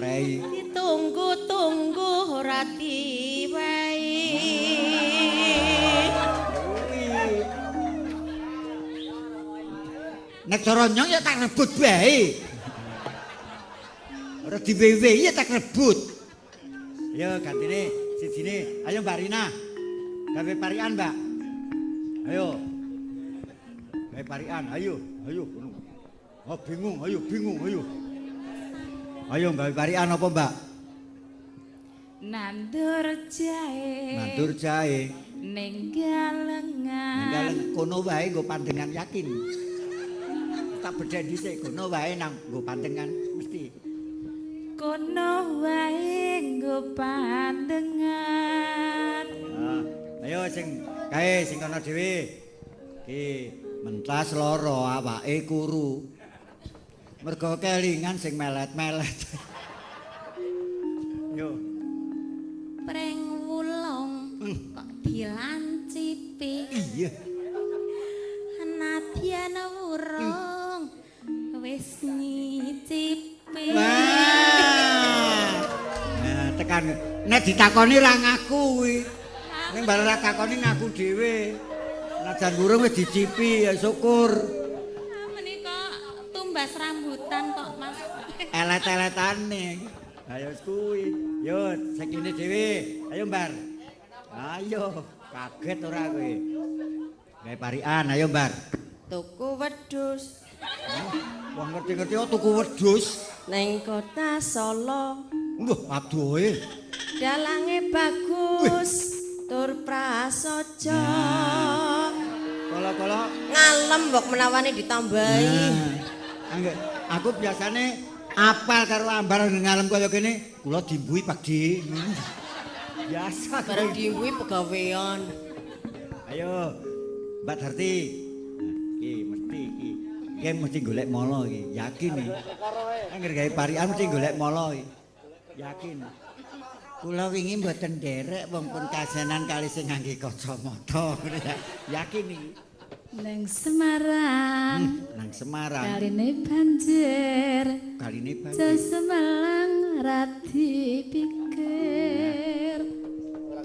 Prei. Ditunggu-tunggu ora diwehi. Nek cara nyong ya tak rebut bae. Ora diwewehi ya tak rebut. Ayo gantine sijine. Ayo Mbak Rina. Gawe parikan, Mbak. Ayo. Gawe parikan, ayo, ayo. Oh bingung, ayo bingung, ayo. Ayo gawe parikan apa, Mbak? Nandur jahe. Nandur jahe. Ning galengan. Ning galeng kono wae nggo pandengan yakin. Tak bedhek dhisik kono wae nang nggo pandengan mesti. Kono wae nggo pandengan. Ah, ayo sing kae sing kono dhewe. Ki mentas lara awake kuru. Mergo kelingan sing melet-melet. Yo. Preng wulung kok dilancipi. Iya. Nadyan wurung wis nyicipi. Wah. Nah, tekan nek ditakoni ra ngaku kuwi. Ning bar ora takoni ngaku dhewe. Najan wurung wis dicipi ya syukur. Menika tumbas rambutan kok, Mas. Elet-eletane. Ayo kuwi. Yo sekine dhewe. Ayo Mbar. Ayo, kaget ora kowe. Gawe parikan, ayo Mbar. Tuku wedhus Wong ngerti-ngerti kok tuku wedhus. ning kota Solo. Wah, adohe. Dalange bagus tur prasaja. Kala-kala Ngalem mbok menawane ditambahi. Nah, aku biasane apal karo ambar ngalem kaya kene, kula dimbuhi Pak Di. Biasa Bareng dimbuhi pegawean. Ayo, Mbak Darti. Nah, iki mesti iki. Iki mesti golek mala iki, yakin iki. Angger gawe parikan mesti golek mala iki. Yakin. Kula wingi mboten nderek wong pun kasenan kali sing ngangge kacamata. Yakin iki. Neng Semarang. Nang Semarang. Kaline banjir. Kaline banjir. Semelang ra dipikir.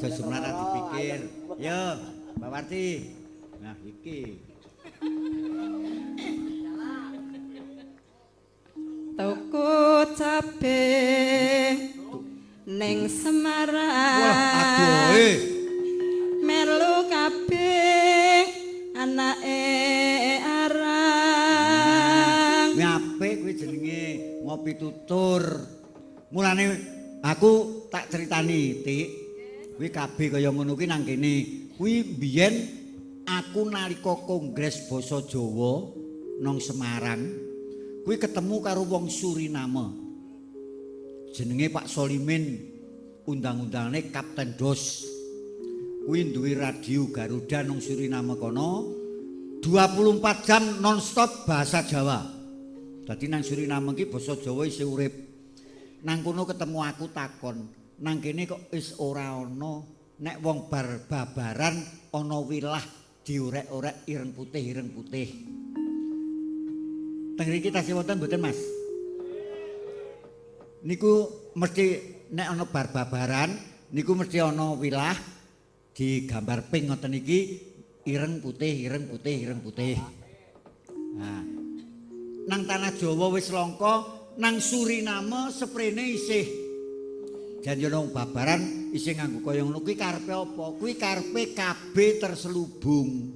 Semelang ra dipikir. Yo, Mbak Warti. Nah, iki. Tuku cabe ning Semarang. Wah, adohe. Melu kabeh anake arang. Kuwi apik kuwi jenenge ngopi tutur. Mulane aku tak critani, Tik. Kuwi kabeh kaya ngono kuwi nang kene. Kuwi mbiyen aku nalika Kongres Basa Jawa nang Semarang, kuwi ketemu karo wong Suriname. Jenenge Pak Solimin, undang-undangane Kapten Dos. Kuwi duwe radio Garuda nang Suriname kono 24 jam non-stop bahasa Jawa. Dadi nang Suriname ki basa Jawa isih urip. Nang kono ketemu aku takon, nang kene kok wis ora ana nek wong bar babaran ana wilah diorek-orek ireng putih ireng putih. Teng mriki tasih wonten mboten, Mas? Niku mesti nek ana bar babaran niku mesti ana wilah digambar ping ngoten iki ireng putih ireng putih ireng putih. Nah, nang tanah Jawa wis langka, nang Suriname seprene isih. Jan yo nang babaran isih nganggo kaya ngono kuwi karepe apa? Kuwi karepe KB terselubung.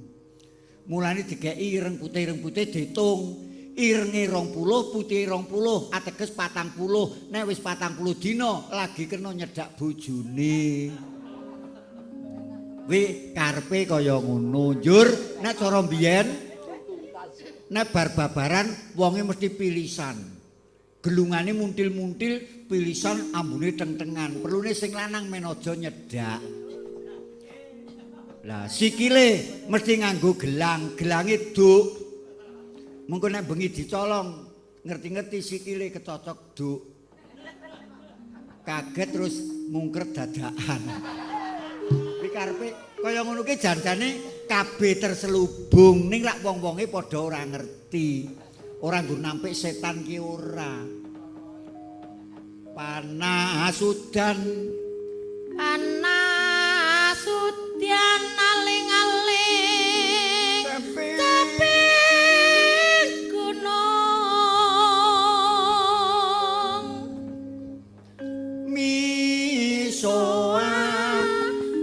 Mulane dikeki ireng putih diitung. Irenge 20, putih 20, ateges 40. Nek wis 40 dina lagi kena nyedak bojone. Kuwi karepe kaya ngono. Njur nek cara mbiyen nek bar babaran wonge mesti pilisan. Gelungane muntil-muntil, pilisan ambune teng-tengan. Perlune sing lanang men aja nyedak. Lah sikile mesti nganggo gelang, gelange duk. Mengko nek bengi dicolong, ngerti-ngerti sikile kecocok duk. Kaget terus mungkret dadakan. Kuwi karepe kaya ngono ki janjane kabeh terselubung ning lak wong-wonge padha ora ngerti. Ora nggo nampik setan ki ora. Panasudan Panasudan aling-aling teping gunung misoa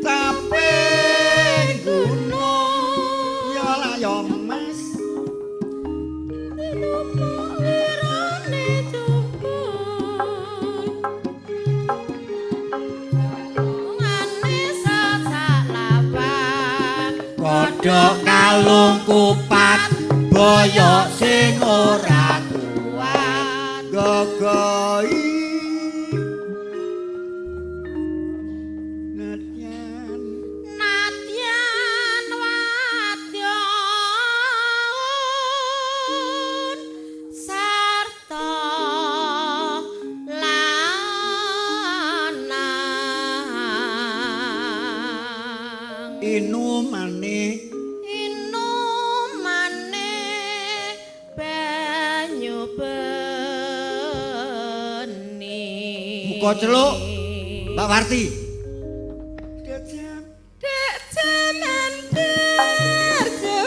taping gunung ya lah ya Mas Lirane jumbul ngane sasak lawan kodhok kalung kupat boyok sing ora kuat gogoi Natyan Natyan wadyon sarta lanang inumane inumane banyu bening Buka celuk, Mbak Warti. Dek jaman berjuang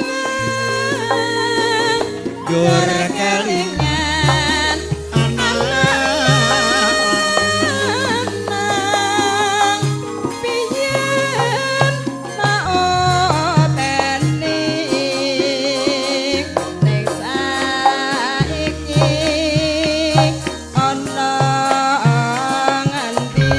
Jur kelingan kelingan lanang piyen maoteni ning saiki ana ngendi.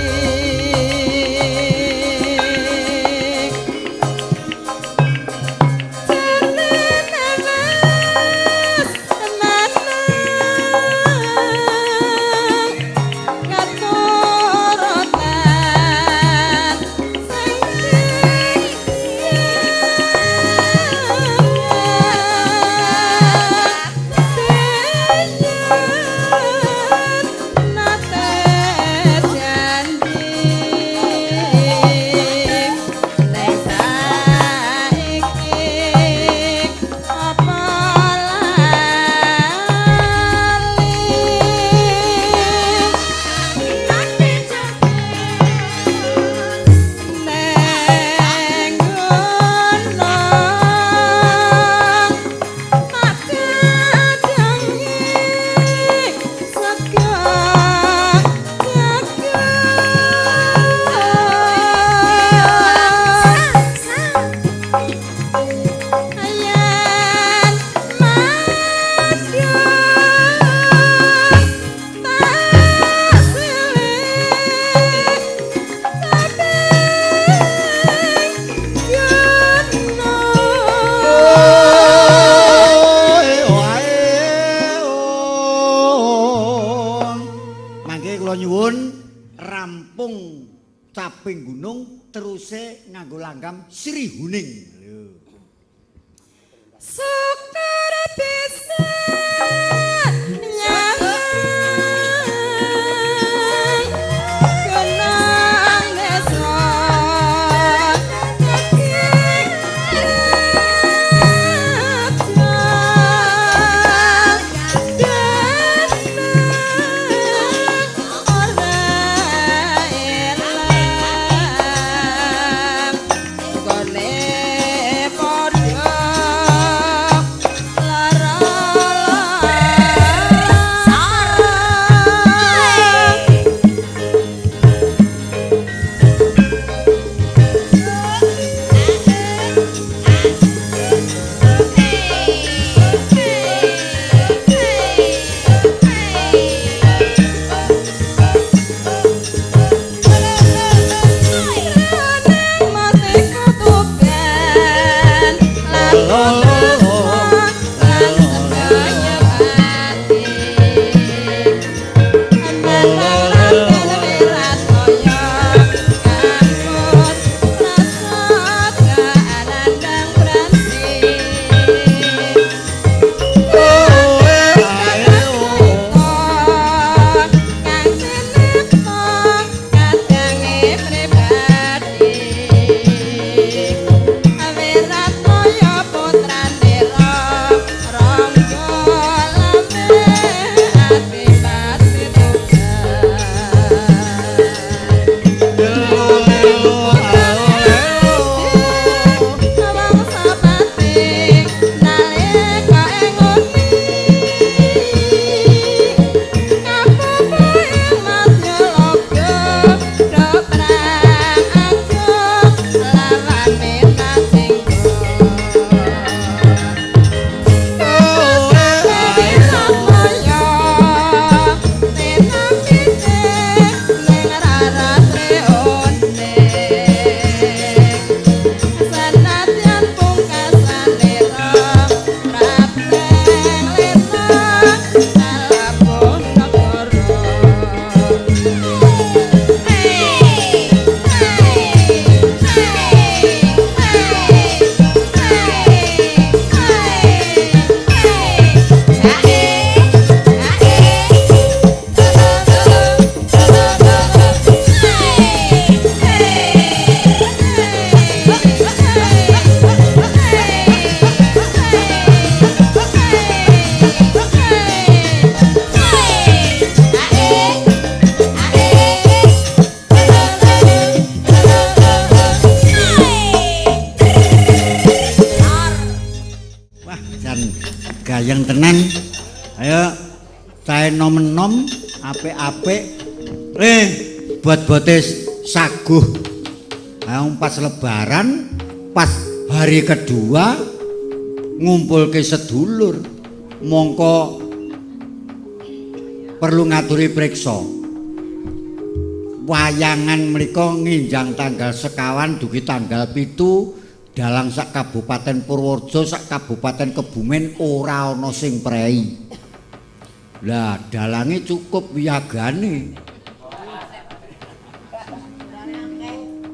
Mangke kula nyuwun rampung caping gunung teruse nganggo langgam Sri Huning. Lho. Sukar bisa nyang kenang desa gayeng tenan. Ayo cahe nom-nom apik-apik. Bot-bote saguh. Ayo pas lebaran, pas hari kedua ngumpulke sedulur. Mongko perlu ngaturi priksa. Wayangan mriko nginjang tanggal sekawan dugi tanggal 7 dalang sak Kabupaten Purworejo sak Kabupaten Kebumen ora ana sing prei. Lah dalange cukup wiyagane.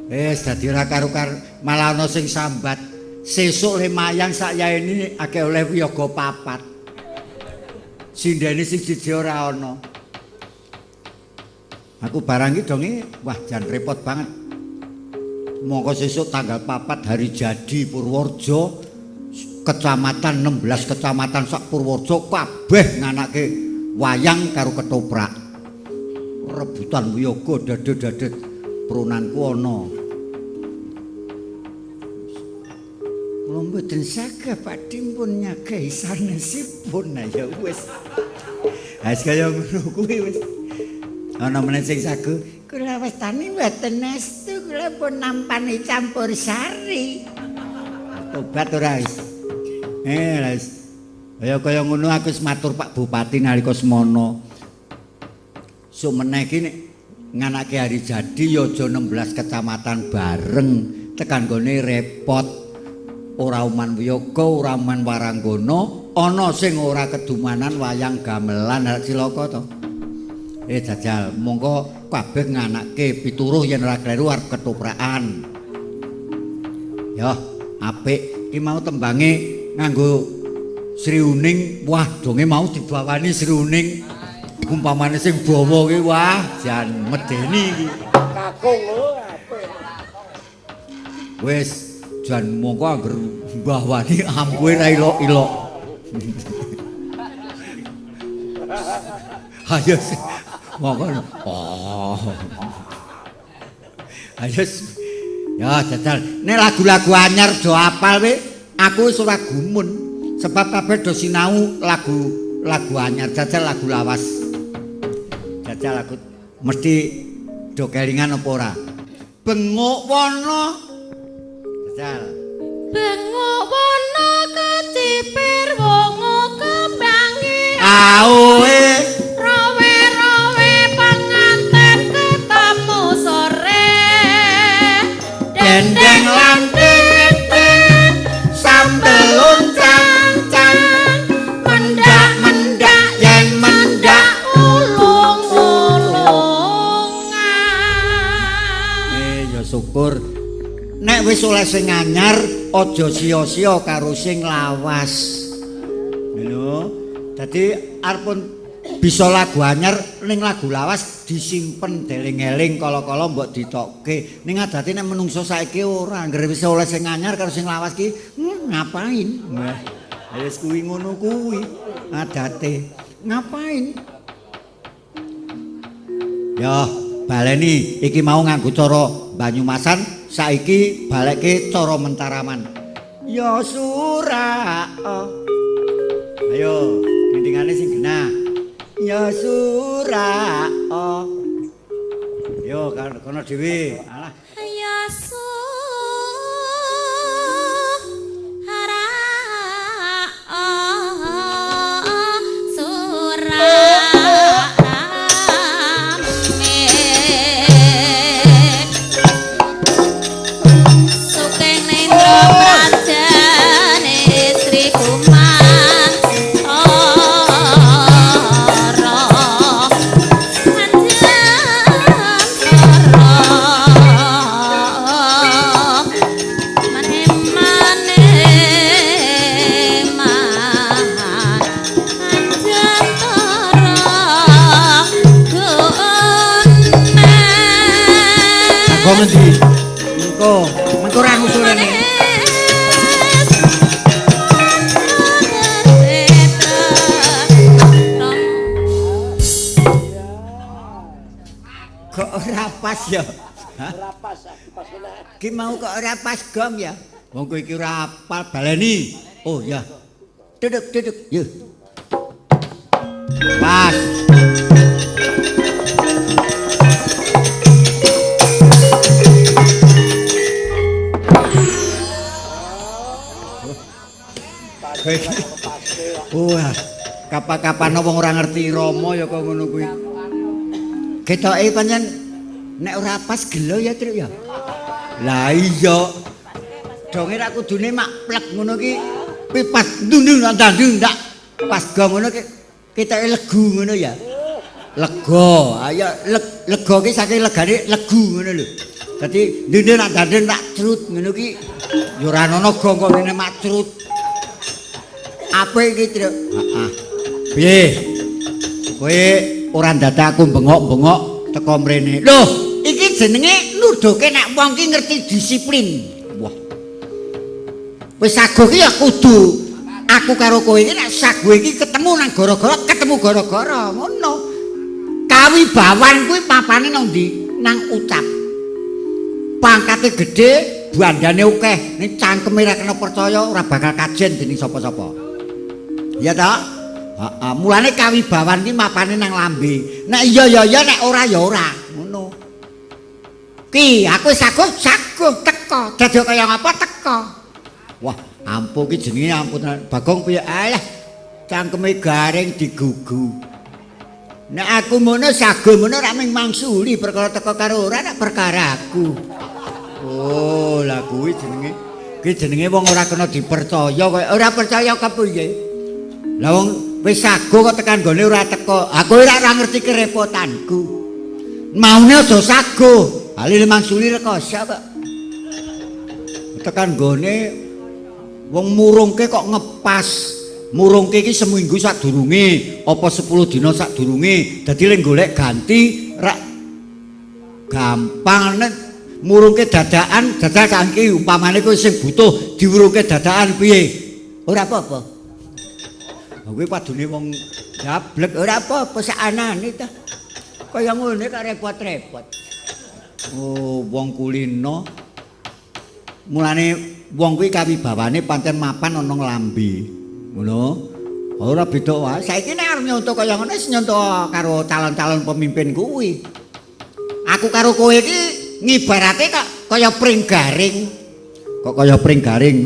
Wis dadi ora karu-karu, malah ana sing sambat. Sesuk le mayang sak yaene akeh oleh wiyaga papat. Sindene sing siji ora ana. Aku barang iki donge wah jan repot banget. Mongko sesuk tanggal 4 hari jadi Purworejo, kecamatan 16 kecamatan sak Purworejo kabeh nganake wayang karo ketoprak. Rebutan wiyaga dadet-dadet prunanku ana. Kula mboten saged Pak Dimpun nyagehi sanesipun. Ya wis. Wis kaya ngono kuwi wis. Ana meneh sing sagu, kula wastani mboten estu, kula pun nampani campur sari. Tobat ora wis. Wis. Kaya kaya ngono aku wis matur Pak Bupati nalika semono. Sumeneh iki nek nganake hari jadi ya aja 16 kecamatan bareng, tekan gone repot. Ora uman wiyaga, ora uman waranggana, ana sing ora kedumanan wayang gamelan arek cilaka to. Jajal, mongko kabeh nganake pituruh yen ora kleru arep ketoprakan. Yo, apik. Ki mau tembange nganggo Sri Uning, wah donge mau dibawani Sri Uning. Umpamane sing bawa ki wah jan medeni iki. Kakung lho apik. Wis jan mongko angger mbawani ampuhe ra ilok-ilok. Ayo mongko. Oh. Ayo. Ya jajal, nek lagu-lagu anyar do apal we, aku wis ora gumun sebab kabeh do sinau lagu anyar, jajal lagu lawas. Jajal lagu mesti do kelingan apa ora? Bengok wana. Jajal. Bengok wana kecipir wongo kembange. Aoe rowe-rowe penganten ketemu sore. Dendeng lanting sambel loncang-cang mendak-mendak yen mendak ulung-ulungan. Ya syukur nek wis oleh sing anyar aja sia-sia karo sing lawas. Lho, dadi arepun bisa lagu anyar ning lagu lawas disimpen deling-eling kala-kala mbok ditokke. Ning adate nek menungso saiki ora, anggere wis oleh sing anyar karo sing lawas ki ngapain? Wah, wis kuwi ngono kuwi adate. Ngapain? Ya, baleni iki mau nganggo cara Banyumasan, saiki balekke cara Mentaraman. Ya surak. Ayo, gendingane sing genah. Ya surak. Yo kono dhewe. Alah. Ya surak Sukeng Nendra Prajane Sri Kumantara Kok ngendi? Engko, mengko ora ngusulene. Kok ora pas ya? Ora pas, aku pas kena. Ki mau kok ora pas gong ya? Wong kowe iki ora apal baleni. Oh ya. Duduk, duduk. Yo. Pas. Wah, kapan-kapan wong ora ngerti Rama ya kok ngono kuwi. Ketoke pancen nek ora pas gelo ya, Trik ya. Lah iya. Donge ra kudune mak plek ngono ki pipat ndundung ndandung ndak pas go ngono ki ketoke legu ngono ya. Lega, ayo lega ki saking legane legu ngono lho. Dadi ndundung ndandung tak crut ngono ki ya ora ana gong kok ngene mak crut. Apik iki, Trik. Heeh. Piye? Kowe ora ndadak aku bengok-bengok teko mrene. Loh, iki jenenge nuduhke nek wong ki ngerti disiplin. Wah. Wis sago ki ya kudu aku karo kowe iki nek sago iki ketemu nang gara-gara ketemu gara-gara ngono. Kawibawan kuwi papane nang ndi? Nang ucap. Pangkate gedhe, bandane akeh, ning cangkeme ra kena percaya ora bakal kajen dening sapa-sapa. Iya ta? Heeh, mulane kawibawan ki mapane nang lambe. Nek iya ya iya, nek ora ya ora, ngono. Ki, aku saguh, saguh teko. Dadi kaya ngapa teko. Wah, ampuh ki jenenge ampun Bagong piye? Alah, cangkeme garing digugu. Nek aku mono saguh mono ora mung mangsuli perkara teko karo ora nek perkaraku. Oh, lah kuwi jenenge. Ki jenenge wong ora kena dipercaya kaya ora percaya kepiye? Lah wong wis sago kok tekan gone ora teko. Aku ora ngerti kerepotanku. Maune aja sago. Halile mangsuli rekoso kok. Tekan gone wong murungke kok ngepas. Murungke iki seminggu sadurunge, apa 10 dina sadurunge. Dadi lek golek ganti rak gampang nek murungke dadakan, dadak saiki umpamane kowe sing butuh diwurungke dadakan piye? Ora apa-apa. Kuwi padune wong jablek ora apa-apa sakanane ta. Kaya ngene kok repot-repot. Oh, wong kulino. Mulane wong kuwi kawibawane pancen mapan ana lambe. Ngono. Ora beda wae. Saiki nek arep nyonto kaya ngono wis nyonto karo calon-calon pemimpin kuwi. Aku karo kowe iki ngibarate kok kaya pring garing. Kok kaya pring garing.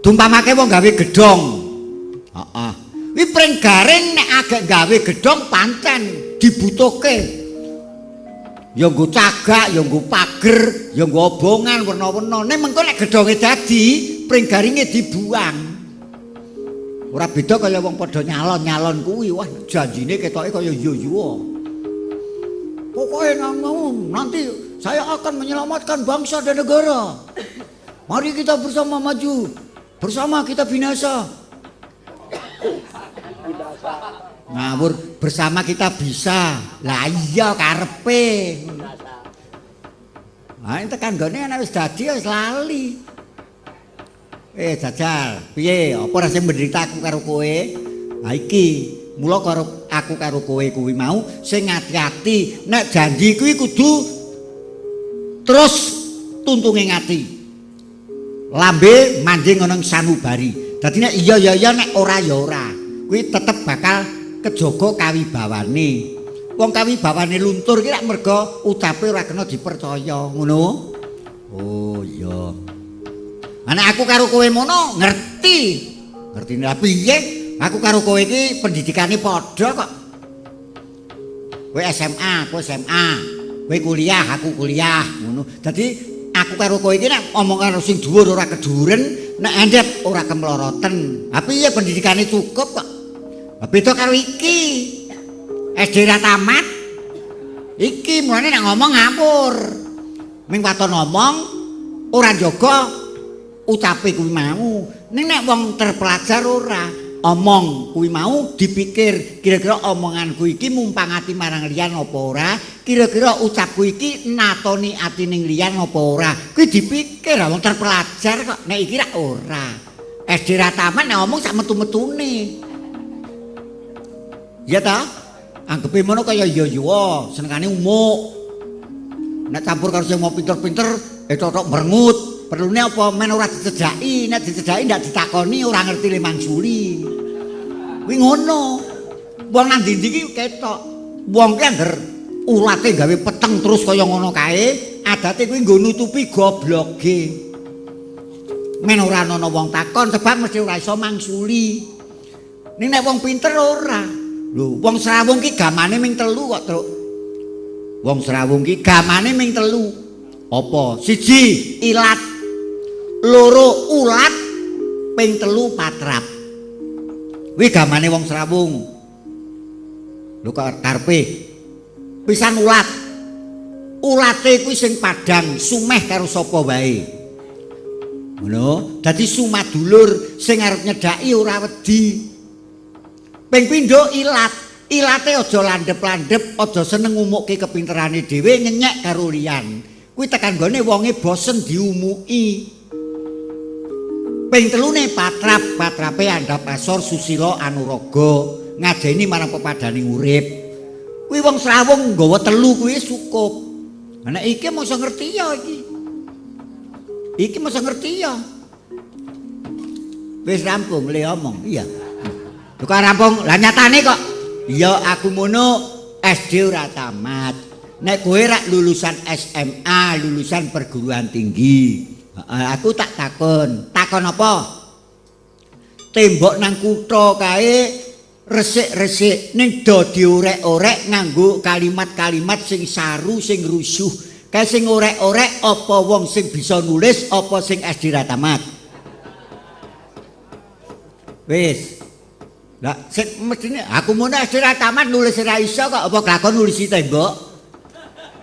Dumpamake wong gawe gedhong. Heeh. Kuwi pring garing nek agek gawe gedhong pancen dibutuhke. Ya nggo cagak, ya nggo pager, ya nggo obongan werna-werna. Nek mengko nek gedhonge dadi, pring garinge dibuang. Ora beda kaya wong padha nyalon-nyalon kuwi. Wah, janjine ketoke kaya yo-yo. Pokoke nanti saya akan menyelamatkan bangsa dan negara. Mari kita bersama maju, bersama kita binasa. Ngawur, bersama kita bisa. Lah iya karepe. Nah, tekan gone nek wis dadi wis lali. Jajal, piye? Apa rasa menderita aku karo kowe? Ha iki, mula karo aku karo kowe kuwi mau sing ati-ati. Nek janji kuwi kudu terus tuntunge ngati. Lambe manjing ana sanubari. Dadi nek iya ya iya, nek ora ya ora. Kuwi tetep bakal kejaga kawibawane. Wong kawibawane luntur ki rak merga ucape ora kena dipercaya, ngono. Oh iya. Ana aku karo kowe mono ngerti. Ngerti lha piye? Aku karo kowe iki pendidikane padha kok. Kowe SMA, aku SMA. Kowe kuliah, aku kuliah, ngono. Dadi aku karo kowe iki nek omong karo sing dhuwur ora keduren, nek endhep ora kemloroten. Ha piye pendidikane cukup kok. Ha beda karo iki. SD ra tamat. Iki mulane nek ngomong ngawur. Ming waton ngomong ora njaga ucape kuwi mau. Ning nek wong terpelajar ora omong kuwi mau dipikir kira-kira omonganku iki mumpangati marang liyan apa ora, kira-kira ucapku iki natoni atine liyan apa ora. Kuwi dipikir wong terpelajar kok. Nek iki rak ora. SD ra tamat nek ngomong sak metu-metune. Iya ta? Anggepe ngono kaya iya-iya, senengane umuk. Nek campur karo sing mau pinter-pinter, totok merengut. Perlune apa men ora dicedhaki, nek dicedhaki ndak ditakoni ora ngerti le mangsuli. Kuwi ngono. Wong nang ndi-ndi ki ketok. Wong ki angger ulate gawe peteng terus kaya ngono kae, adate kuwi nggo nutupi gobloge. Men ora ana wong takon sebab mesti ora iso mangsuli. Ning nek wong pinter ora. Lho, wong Srawung ki gamane ming telu kok, Truk. Wong Srawung ki gamane ming telu. Apa? Siji, ilat. Loro, ulat. Ping telu, patrap. Kuwi gamane wong Srawung. Lho kok karepe? Pisan ulat. Ulate kuwi sing padhang sumeh karo sapa wae. Ngono, dadi sumadulur sing arep nyedhaki ora wedi. Ping pindho ilat. Ilate aja landhep-landhep, aja seneng ngumukke kepinterane dhewe ngenyek karo liyan. Kuwi tekan gone wonge bosen diumuki. Ping telune patrap, patrape andhap asor susila anuraga, ngajeni marang pepadhaning urip. Kuwi wong Srawung nggawa telu kuwi cukup. Nek iki mosok ngerti ya iki. Iki mosok ngerti ya. Wis rampung le omong, iya. Lho kok rampung? Lah nyatane kok. Iya aku mono SD ora tamat. Nek kowe rak lulusan SMA, lulusan perguruan tinggi. Heeh, aku tak takon. Takon apa? Tembok nang kutha kae resik-resik ning do diorek-orek nganggo kalimat-kalimat sing saru, sing rusuh. Kae sing orek-orek apa wong sing bisa nulis apa sing SD ra tamat? Wis. Lah sing mestine aku mono SD ra tamat nulis ora iso kok apa kelakon nulisi tembok.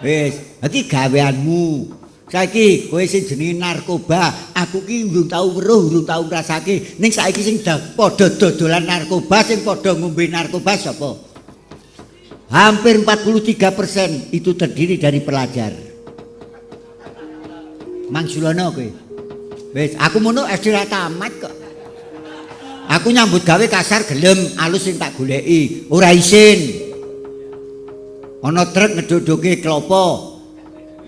Wis, iki gaweanmu. Saiki kowe sing jenenge narkoba, aku ki urung tau weruh, urung tau ngrasake. Ning saiki sing padha dodolan narkoba, sing padha ngombe narkoba sapa? Hampir 43% itu terdiri dari pelajar. Mangsulono kowe. Wis, aku mono SD ra tamat kok. Aku nyambut gawe kasar gelem, alus sing tak goleki, ora isin. Ana truk ngedodhoke klopo.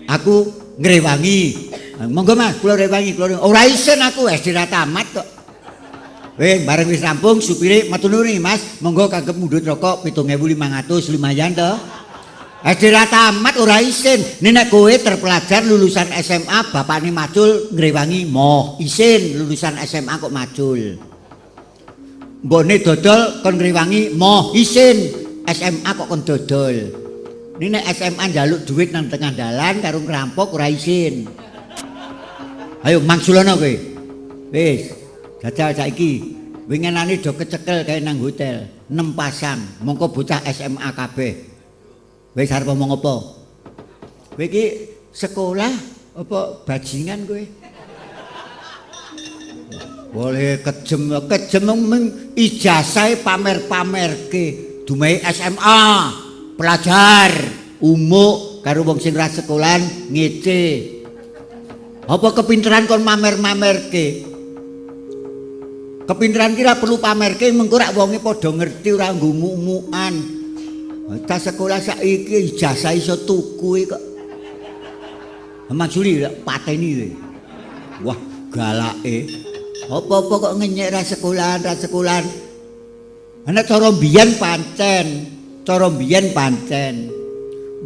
Aku ngrewangi. Monggo Mas, kula rewangi, kula. Ora isin aku SD ra tamat kok. Wis, bareng wis rampung supire matur nuwun Mas, monggo kagem mundhut rokok 7500 lumayan to. SD ra tamat ora isin. Nek kowe terpelajar lulusan SMA, bapakne macul ngrewangi moh isin lulusan SMA kok macul. Mbokne dodol kon ngrewangi moh isin SMA kok kon dodol. Ini nek SMA njaluk duit nang tengah dalan karo ngerampok ora isin. Ayo mangsulono kowe. Wis, jajal saiki. Winginane do kecekel kae nang hotel, 6 pasang, mongko bocah SMA kabeh. Wis arep omong apa? Kowe iki sekolah apa bajingan kowe? Boleh kejem, kejem mung ijazahe pamer-pamerke. Dumehe SMA, pelajar, umuk karo wong sing ra sekolahan ngece. Apa kepinteran kon mamer-mamerke? Kepinteran ki ora perlu pamerke, mengko rak wonge padha ngerti ora nggo umuk-umukan. Cah sekolah saiki ijazah iso tuku kok. Maksudi pateni kowe. Wah, galake. Apa-apa kok ngenyek ra sekolahan, ra sekolahan. Nek cara mbiyen pancen, cara mbiyen pancen.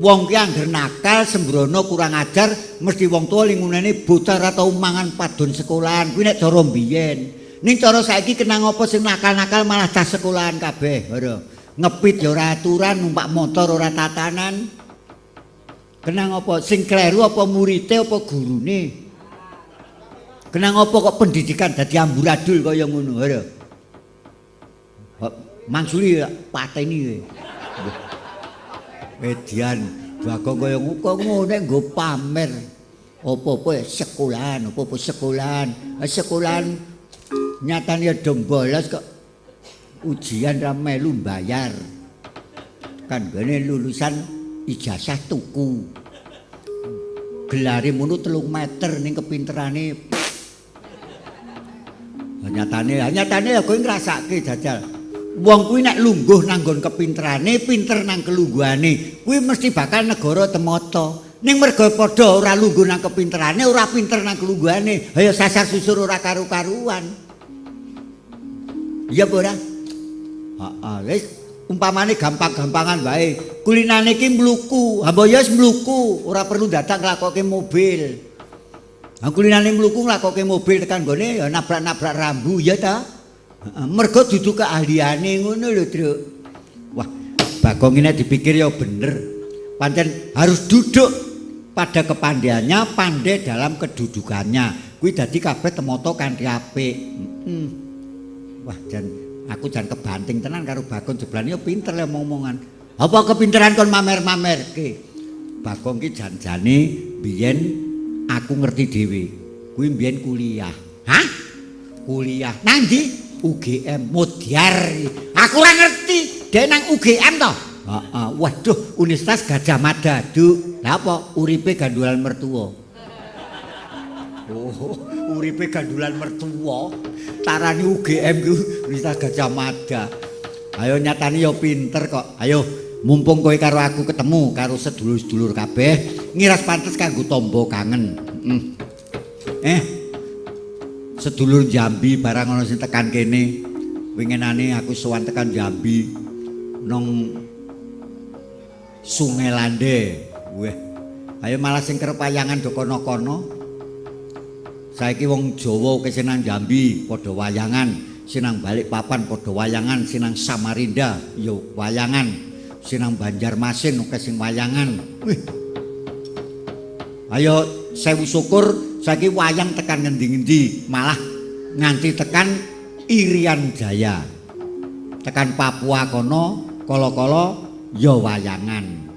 Wong ki angger nakal sembrono kurang ajar mesti wong tuwa lingunane bocah ora tau mangan padon sekolahan. Kuwi nek cara mbiyen. Ning cara saiki kenang apa sing nakal-nakal malah cah sekolahan kabeh, ora. Ngepit ya ora aturan, numpak motor ora tatanan. Kenang apa sing kleru apa murite apa gurune? Kenang apa kok pendidikan dadi amburadul kaya ngono, ora. Mangsuli pateni kowe. Median Bagong kaya kok ngono nggo pamer. Apa-apa ya sekolahan, apa-apa sekolahan. Sekolahan nyatane ya do bolos kok. Ujian ra melu bayar. Kan gene lulusan ijazah tuku. Gelare mono 3 meter ning kepinterane. Nyatane, nyatane ya kowe ngrasake jajal. Wong kuwi nek lungguh nang nggon kepinterane, pinter nang kelungguhane, kuwi mesti bakal negara temata. Ning merga padha ora lungguh nang kepinterane, ora pinter nang kelungguhane. Ayo sasar susur ora karu-karuan. Iya apa ora? Heeh, wis umpamane gampang-gampangan wae. Kulinane iki mluku, hamba ya wis mluku, ora perlu dadak nglakoke mobil. Ha kulinane mluku nglakoke mobil tekan gone ya nabrak-nabrak rambu ya ta. Heeh, mergo dudu keahliane ngono lho, Truk. Wah, Bagong ini dipikir ya bener. Pancen harus duduk pada kepandaiannya, pandai dalam kedudukannya. Kuwi dadi kabeh temoto kanthi apik. Heeh. Wah, jan aku jan kebanting tenan karo Bagong jeblane ya pinter le omong-omongan. Apa kepinteran kon mamer-mamerke? Bagong ki janjane biyen aku ngerti dhewe. Kuwi biyen kuliah. Hah? Kuliah nang ndi? UGM Modyar. Aku ora ngerti. Dhek nang UGM to? Heeh. Waduh, Universitas Gajah Mada, Duk. Lah apa? Uripe gandulan mertua. Oh, uripe gandulan mertua. Tarani UGM ku Universitas Gajah Mada. Ayo nyatane ya pinter kok. Ayo mumpung kowe karo aku ketemu karo sedulur-sedulur kabeh, ngiras pantes kanggo tombo kangen. Sedulur Jambi barang ana sing tekan kene. Winginane aku sowan tekan Jambi nang Sungai Lande. Weh. Ayo malah sing kerep wayangan do kono-kono. Saiki wong Jawa akeh sing nang Jambi padha wayangan, sing nang Balikpapan padha wayangan, sing nang Samarinda ya wayangan, sing nang Banjarmasin akeh sing wayangan. Wih. Ayo sewu syukur saiki wayang tekan ngendi-ngendi, malah nganti tekan Irian Jaya. Tekan Papua kono kala-kala ya wayangan.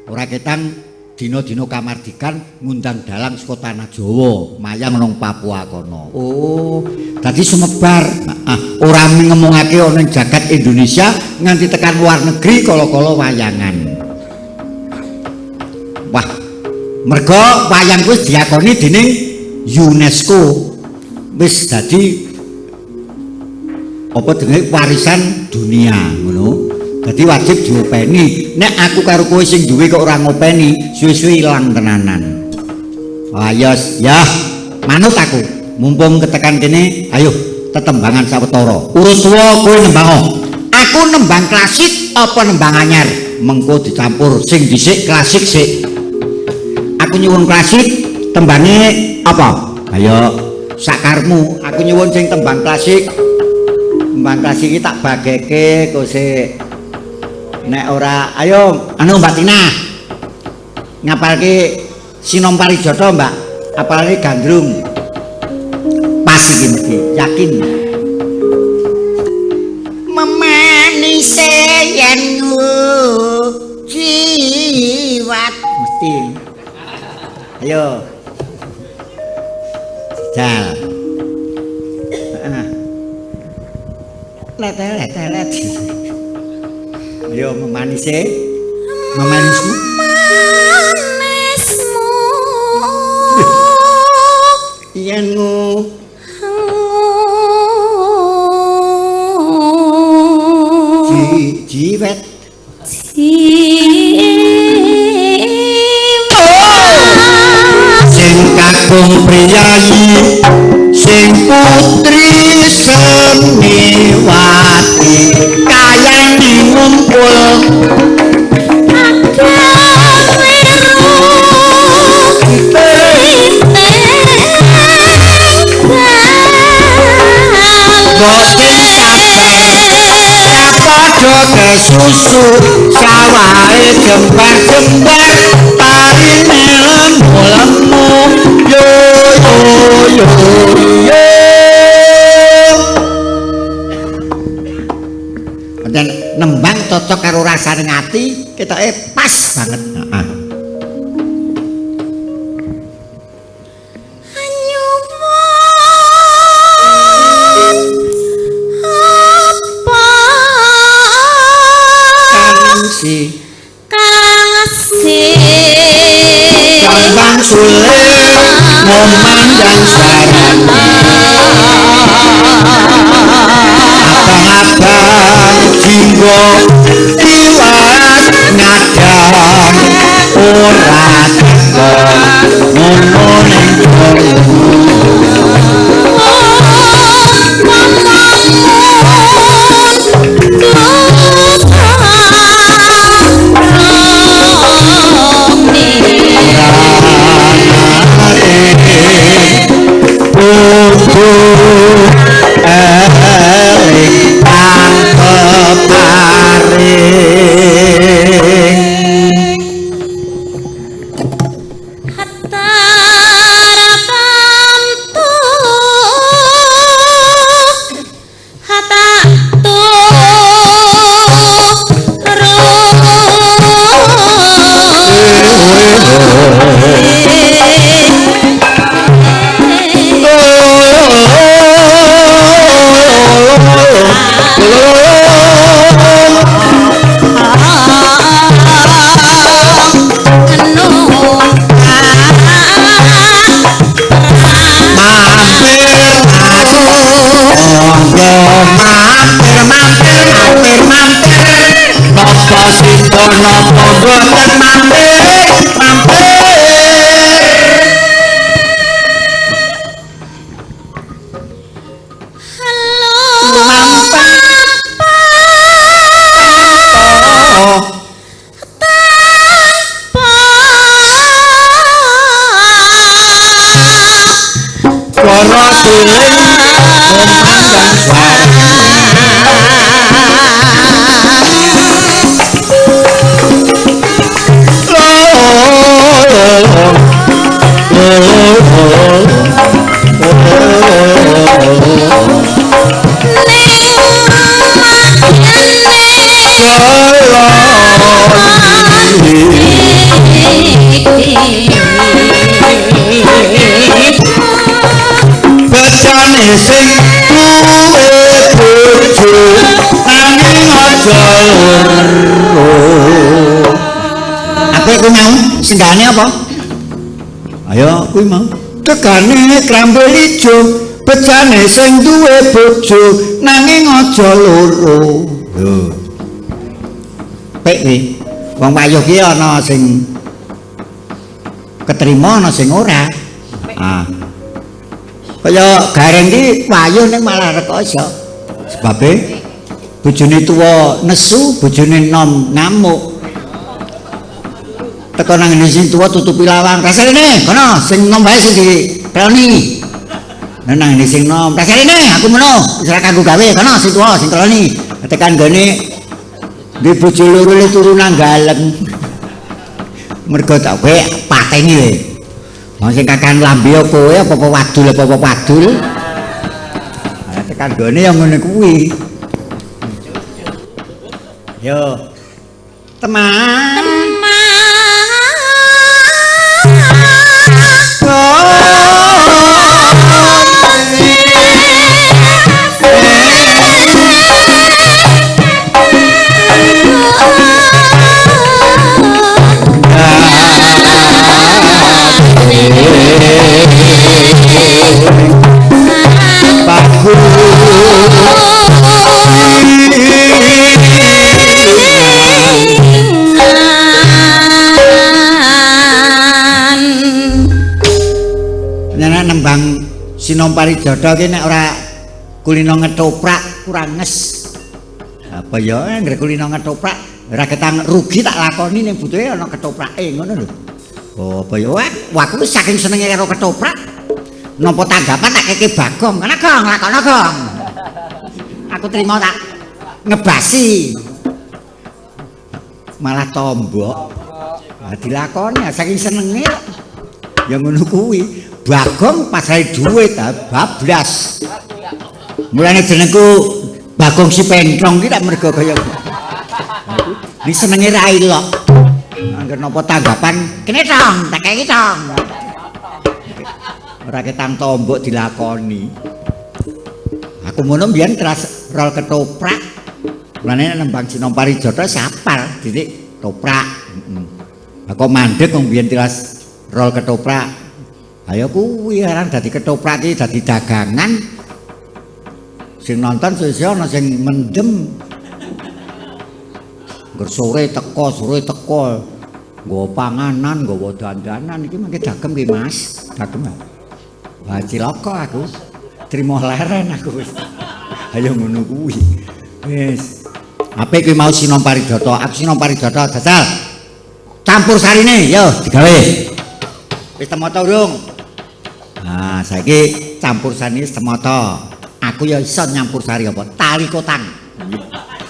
Ora ketang dina-dina kamardikan ngundang dalang saka tanah Jawa, mayang nang Papua kono. Oh, dadi sumebar. Heeh, ora ngemungake ana ing jagat Indonesia nganti tekan luar negeri kala-kala wayangan. Wah, mergo wayang kuwi diakoni dening UNESCO. Wis dadi apa jenenge warisan dunia ngono. Dadi wajib diopeni. Nek aku karo kowe sing duwe kok ora ngopeni, suwe-suwe ilang tenanan. Ayo ya, manut aku. Mumpung ketekan kene, ayo tetembangan sawetara. Urut tuwa kowe nembang. Aku nembang klasik apa nembang anyar? Mengko dicampur sing dhisik klasik sik. Aku nyuwun klasik, tembange apa? Ayo sakarmu, aku nyuwun sing tembang klasik. Tembang klasik iki tak bageke kok sik. Nek ora, ayo anu Mbak Tina. Ngapalke Sinom Parijata, Mbak. Apalane Gandrung. Pas iki mesti, yakin. Memanise yen jiwat mesti. Ayo. Jajal. Heeh. Let let let. Ayo memanise. Memanismu. Manismu. Yen ngu jiwet. Sing kakung priyayi, sing putri seniwati, kayane ngumpul padha kesusu sawahe jembar-jembar parine lemu-lemu yo yo yo yo. Pancen nembang cocok karo rasane ati ketoke pas banget. Heeh. Kang Sule ngomandang sarane abang-abang jinggo liwat ngadang ora Napa boten mampir mampir. Halo. Oh. Para suling kumandang suara. Becane sing duwe bojo nanging aja loro. Apa kuwi mau? Senggane apa? Ayo kuwi mau. Tegane krambil ijo, becane sing duwe bojo nanging aja loro. Lho. Pek kuwi. Wong wayuh ki ana sing ketrima ana sing ora. Ah. Kaya gareng ki wayuh ning malah rekoso. Sebabe bojone tuwa nesu, bojone nom ngamuk. Teko nang ngene sing tuwa tutupi lawang. Rasane kono sing nom wae sing dikeloni. Nang ngene sing nom, rasane aku meno wis ora kanggo gawe, kono sing tuwa sing keloni. Tekan gone di bojo loro le turu nang galeng. Mergo tak kowe pateni le. Wong sing kakan lambe kowe apa-apa wadul apa-apa wadul. Nah, tekan gone ya ngene kuwi. Yo. Teman. Nek nembang Sinom Parijata ki nek ora kulino ngetoprak kurang nges. Apa ya anggere kulino ngetoprak ora ketang rugi tak lakoni ning butuhe ana ketoprake ngono lho. Oh apa ya wah aku saking senenge karo ketoprak nampa tanggapan tak keke Bagong. Kana Gong, lakono Gong. Aku trimo tak ngebasi. Malah tombok. Lah dilakoni saking senenge kok. Ya ngono kuwi. Bagong pasare dhuwit bablas. Mulane jenengku Bagong si Pentrong ki tak mergo kaya ni senenge ra ilok. Angger napa tanggapan kene tong, tak kei tong. Ora ketang tombok dilakoni. Aku ngono mbiyen teras rol ketoprak. Mulane nembang Sinom Parijata sapal titik toprak. Heeh. Lah kok mandek wong biyen tilas rol ketoprak. Ayo kuwi aran dadi ketoprak iki dadi dagangan. Sing nonton sesuk ana sing mendem. Ngger sore teko nggawa panganan, nggawa dandanan iki mangke dagem ki Mas, dagem. Wah cilaka aku. Trimo leren aku wis. Ayo ngono kuwi. Wis. Apik kuwi mau Sinom Parijata, aku Sinom Parijata jajal. Campur sarine, yo digawe. Wis temoto urung? Nah, saiki campur sari wis temoto. Aku ya iso nyampur sari apa? Tali kotang.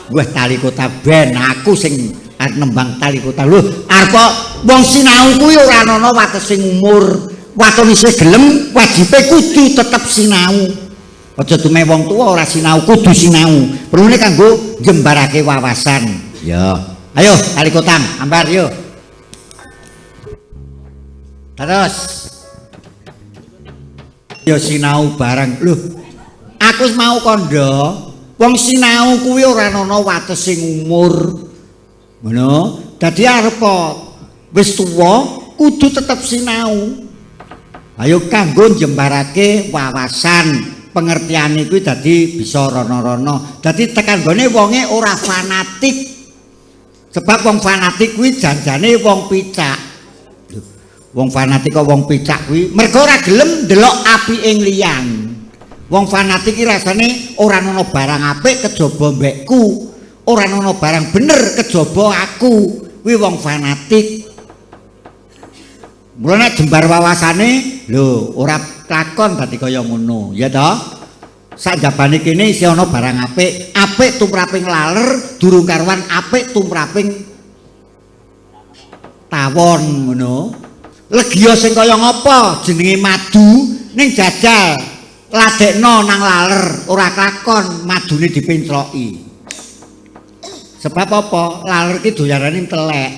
Wah, tali kota ben aku sing arep nembang tali kota. Lho, arep wong sinau kuwi ora ana watesing umur. Waton isih gelem, wajibe kudu tetep sinau. Aja tume wong tuwa ora sinau, kudu sinau. Perlune kanggo njembarake wawasan. Ya. Ayo tali kotang, ambar yo. Terus. Ya sinau bareng. Lho, aku wis mau kandha, wong sinau kuwi ora ana watesing umur. Ngono. Dadi arep wis tuwa kudu tetep sinau. Ayo kanggo njembarake wawasan, pengertiane kuwi dadi bisa rono-rono. Dadi tekan gone wonge ora fanatik. Sebab wong fanatik kuwi janjane wong picak. Wong fanatik kok wong picak kuwi mergo ora gelem ndelok apike liyan. Wong fanatik iki rasane ora ana barang apik kejaba mbekku, ora ana barang bener kejaba aku. Kuwi wong fanatik. Mula nek jembar wawasane, lho ora lakon dadi kaya ngono, ya toh? Sakjabane kene isih ana barang apik, apik tumraping laler, durung karuan apik tumraping tawon ngono. Legiya sing kaya ngapa jenenge madu ning jajal ladekno nang laler, ora kelakon madune dipencloki. Sebab apa? Laler ki doyanane telek.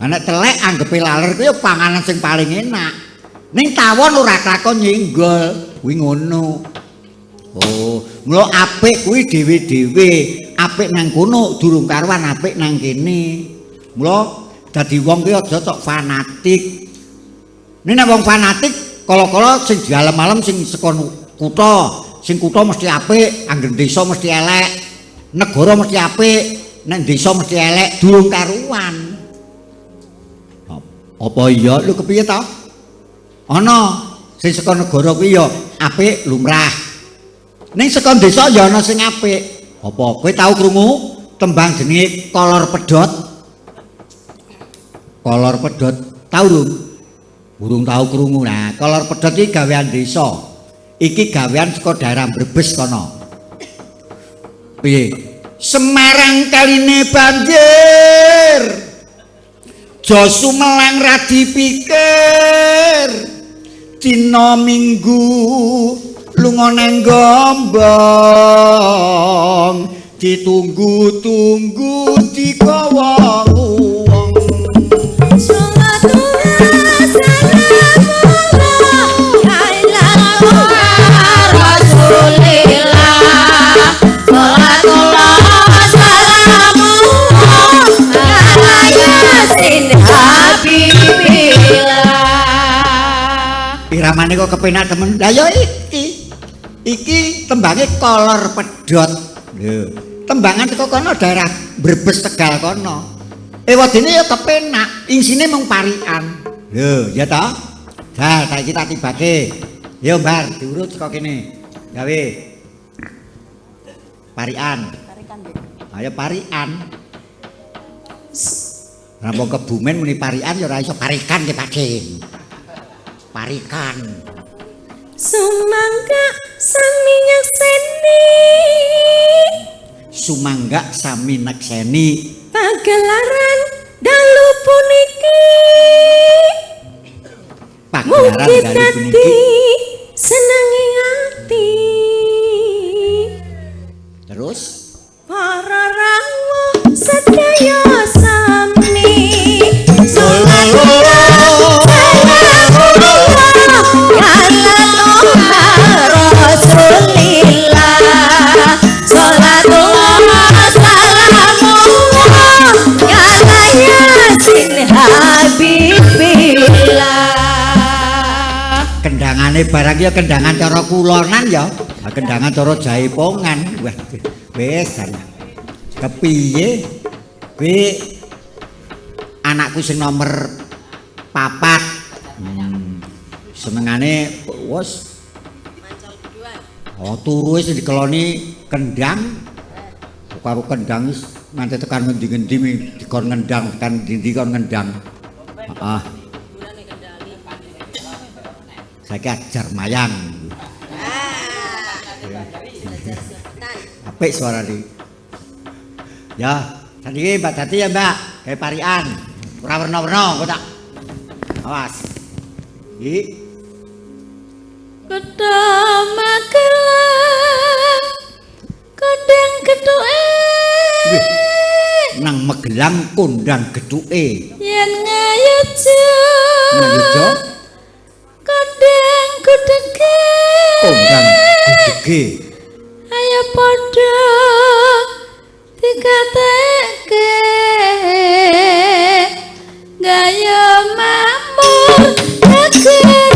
Nek telek anggepe laler kuwi panganan sing paling enak. Ning tawon ora kelakon nyenggol, kuwi ngono. Oh, mula apik kuwi dhewe-dhewe, apik nang kono durung karuan apik nang kene. Mula dadi wong kuwi aja tok fanatik. Nek wong fanatik kala-kala sing dialem-alem sing saka kutha, sing kutha mesti apik, angger desa mesti elek. Negara mesti apik, nek desa mesti elek, durung karuan. Apa iya lho kepiye to? Ana sing saka negara kuwi ya apik lumrah. Ning saka desa ya ana sing apik. Apa kowe tau krungu tembang jenenge Kolor Pedhot? Kolor Pedhot tau durung? Durung tau krungu. Nah, Kolor Pedhot iki gawean desa. Iki gawean saka daerah Brebes kono. Piye? Semarang kaline banjir. Jo Sumelang ra dipikir. Dina Minggu lunga nang Gombong, ditunggu-tunggu dikawa wong. Iramane kok kepenak temen. Lah ya iki. Iki tembange Kolor Pedhot. Lho, tembangan teko kono daerah Brebes Tegal kono. Ewadene ya kepenak, isine mung parikan. Lho, ya ta? Jal, saiki tak tibake. Yo, Bar, diurut saka kene. Gawe. Parikan. Parikan, nggih. Ayo parikan. Rampung Kebumen muni parikan ya ora iso parikan ki Pakde. Parikan. Sumangga sami nyekseni. Sumangga sami nekseni. Pagelaran dalu puniki. Pagelaran dalu puniki. Senange ati. Terus para rawuh sedaya sami. Kendangane barang ya kendangan cara kulonan ya, kendangan cara jaipongan. Wah, wis kepiye kuwi anakku sing nomor 4. Senengane wis oh turu wis dikeloni kendang karo kendang wis nganti tekan ngendi-ngendi dikon ngendang tekan ndi-ndi kon ngendang. Heeh. Saiki ajar mayang. Apik suarane. Ya, saniki Mbak Dati ya, Mbak, gawe parikan. Ora werna-werna engko tak. Awas. Iki Kutha Magelang kondang gethuke. Nang Magelang kondang gethuke. Yen ngayuja. Ngayuja. Kondang gudege. Kondang gudege. Ayo padha dikateke. Gaya makmur negarane.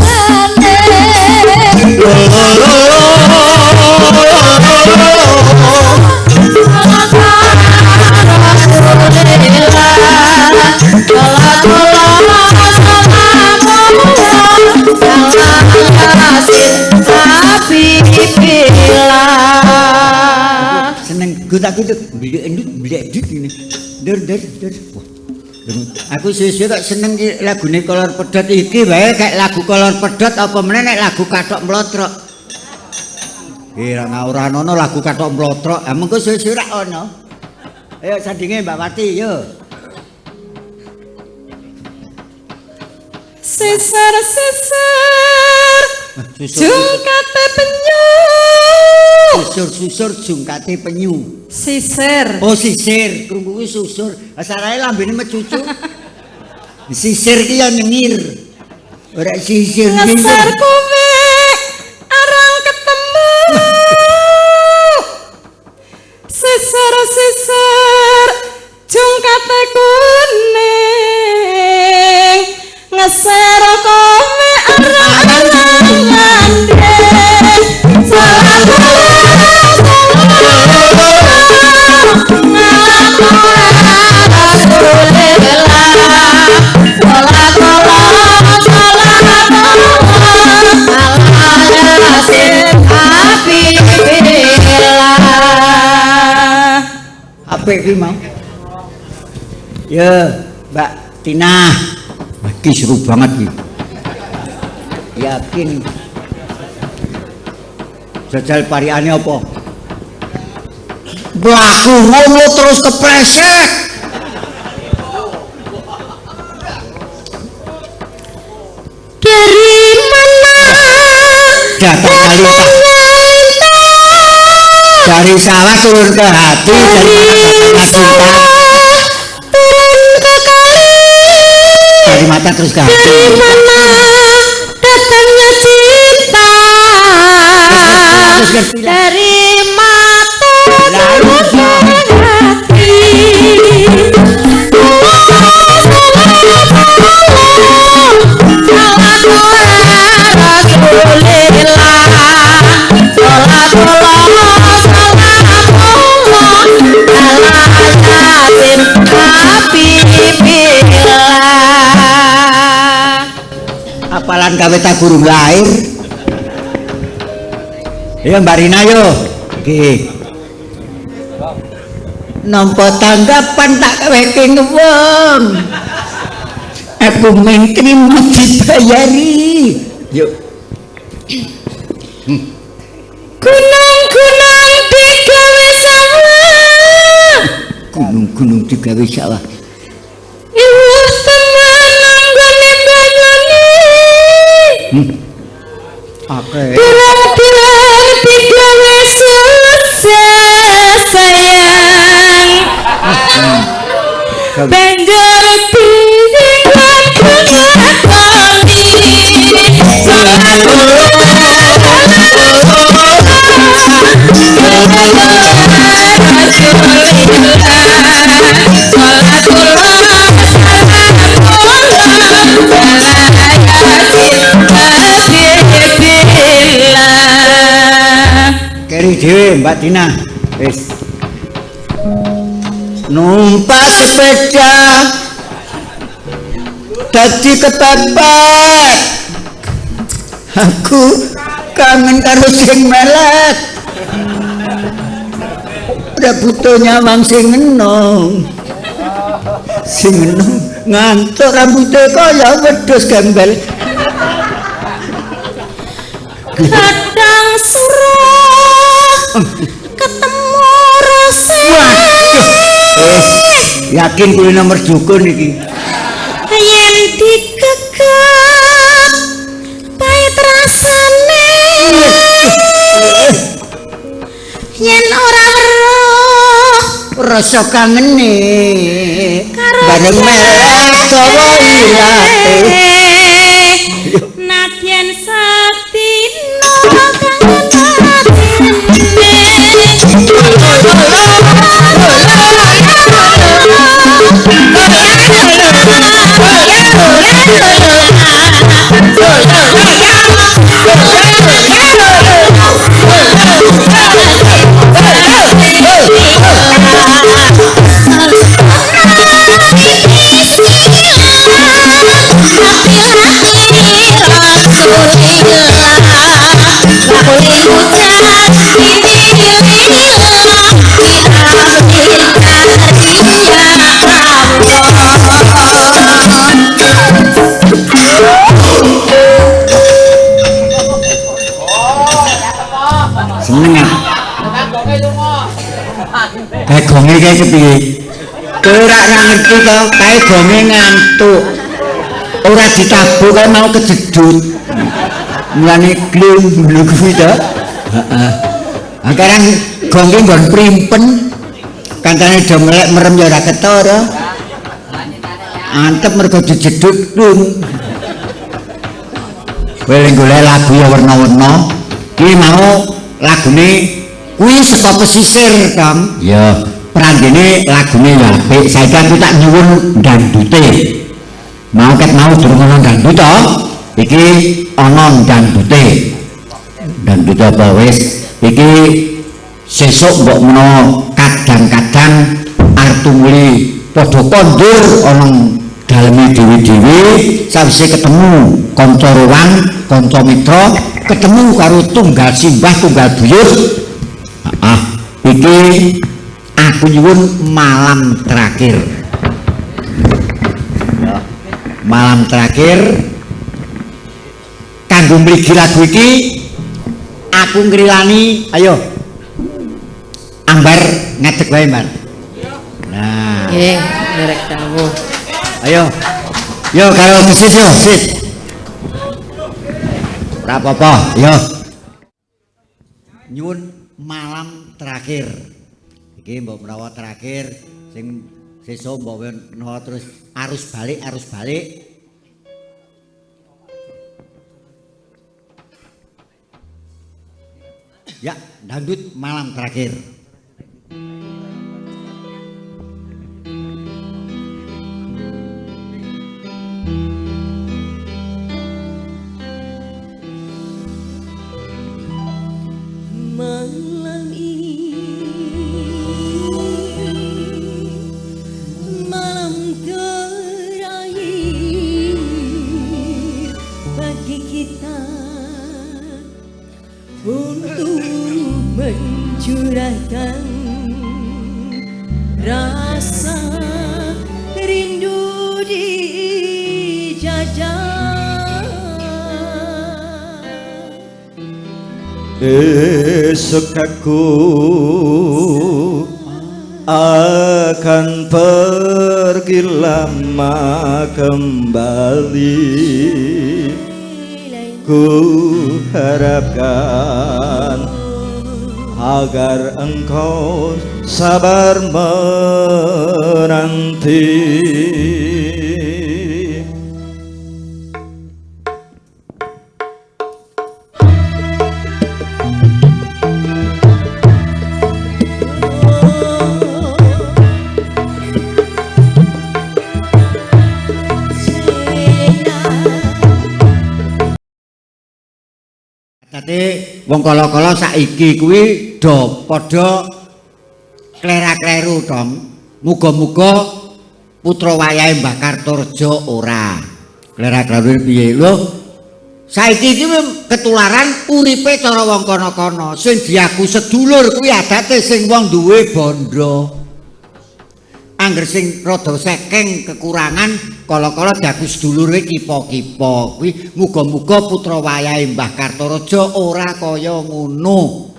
Tak itu blek-ndut ngene. Ndur ndur ndur. Wah. Aku suwe-suwe kok seneng ki lagune Kolor Pedhot iki wae kayak lagu Kolor Pedhot apa meneh nek lagu Kathok Mlotrok. Ora ora ana lagu Kathok Mlotrok. Ha mengko suwe-suwe rak ana. Ayo sandinge Mbak Wati yo. Sisar-sisar jungkate penyu. Susur-susur jungkate penyu. Sisir. Oh sisir, krungu kuwi susur. Asarae lambene mecucu. Sisir ki ya nyengir. Ora sisir Ngesar kowe arang ketemu. Sisir-sisir jungkate kuning. Ngeser kowe arang ngandeng. Apik kuwi mau. Ya, Mbak Tina. Iki seru banget iki. Yakin. Jajal parikane apa? Mlaku ngono terus kepleset. Dari mana Datang kali dari sawah turun ke hati, dari dari mata sawah turun ke kali, dari mata terus ke hati. Dari mana datangnya cinta, dari mata turun ke hati. Apalan kawit aku urung lahir. Ayo Mbak Rina yo. Nggih. Nampa tanggapan tak weke wong. Aku mung trimo dibayari. Yuk. Gunung-gunung digawe sawah. Gunung-gunung digawe sawah. Iwu temen anggone banyune. Akeh. Pirang-pirang digawe susah sayang. Banjur diinggon nglakoni. Keri dhewe Mbak Tina. Wis. Numpak sepeda dadi kepepet. Aku kangen karo sing melet. Ora butuh nyawang sing enom. Sing enom ngantuk rambute kaya wedhus gembel. Kadang suruh ketemu rose. Waduh. Yakin kuwi nomor dukun iki. Yen digegep pait rasane. Yen ora weruh rasa kangene bareng melek dawa ilate. Nadyan satino kangen atine. Rasulillah. gonge kae kepiye? Kowe ora ngerti to, kae gonge ngantuk. Ora ditabuh kae mau kejedut. Mulane glung ngono kuwi to. Heeh. Ha karang gonge nggon primpen. Kancane do melek merem ya ora ketara. Antep mergo dijedut glung. Kowe golek lagu ya werna-werna. Ki mau lagune kuwi saka pesisir, Kang. Ya, prandene lagune ya apik. Saiki aku tak nyuwun dandute. Mau ket mau durung ana dandut to? Iki ana dandute. Dandut apa wis? Iki sesuk mbok menawa kadang-kadang arep tumuli padha kondur ana daleme dhewe-dhewe sawise ketemu kanca rowang, kanca mitra, ketemu karo tunggal simbah, tunggal buyut. Ah, iki aku nyuwun malam terakhir. Ya, malam terakhir kanggo mligi lagu iki aku ngrilani, ayo. Ambar ngadeg wae, Mbak. Nah. Nggih, nderek dawuh. Ayo. Yo karo kesis yo, sit. Ora apa-apa, yo. Nyuwun malam terakhir. Iki mbok menawa terakhir sing sesuk mbok menawa terus arus balik, arus balik. Ya, dangdut malam terakhir. Malam ini malam terakhir bagi kita untuk mencurahkan rasa rindu di dada. Esok aku akan pergi lama kembali. Ku harapkan agar engkau sabar menanti. Dadi wong kala-kala saiki kuwi do padha klera-kleru, Tom. Muga-muga putra wayahe Mbah Kartorejo ora. Klera-kleru piye? Lho, saiki iki ketularan uripe cara wong kono-kono. Sing diaku sedulur kuwi adate sing wong duwe bondo. Angger sing rada sekeng kekurangan kala-kala diaku sedulure kipa-kipa. Kuwi muga-muga putra wayahe Mbah Kartorejo ora kaya ngono.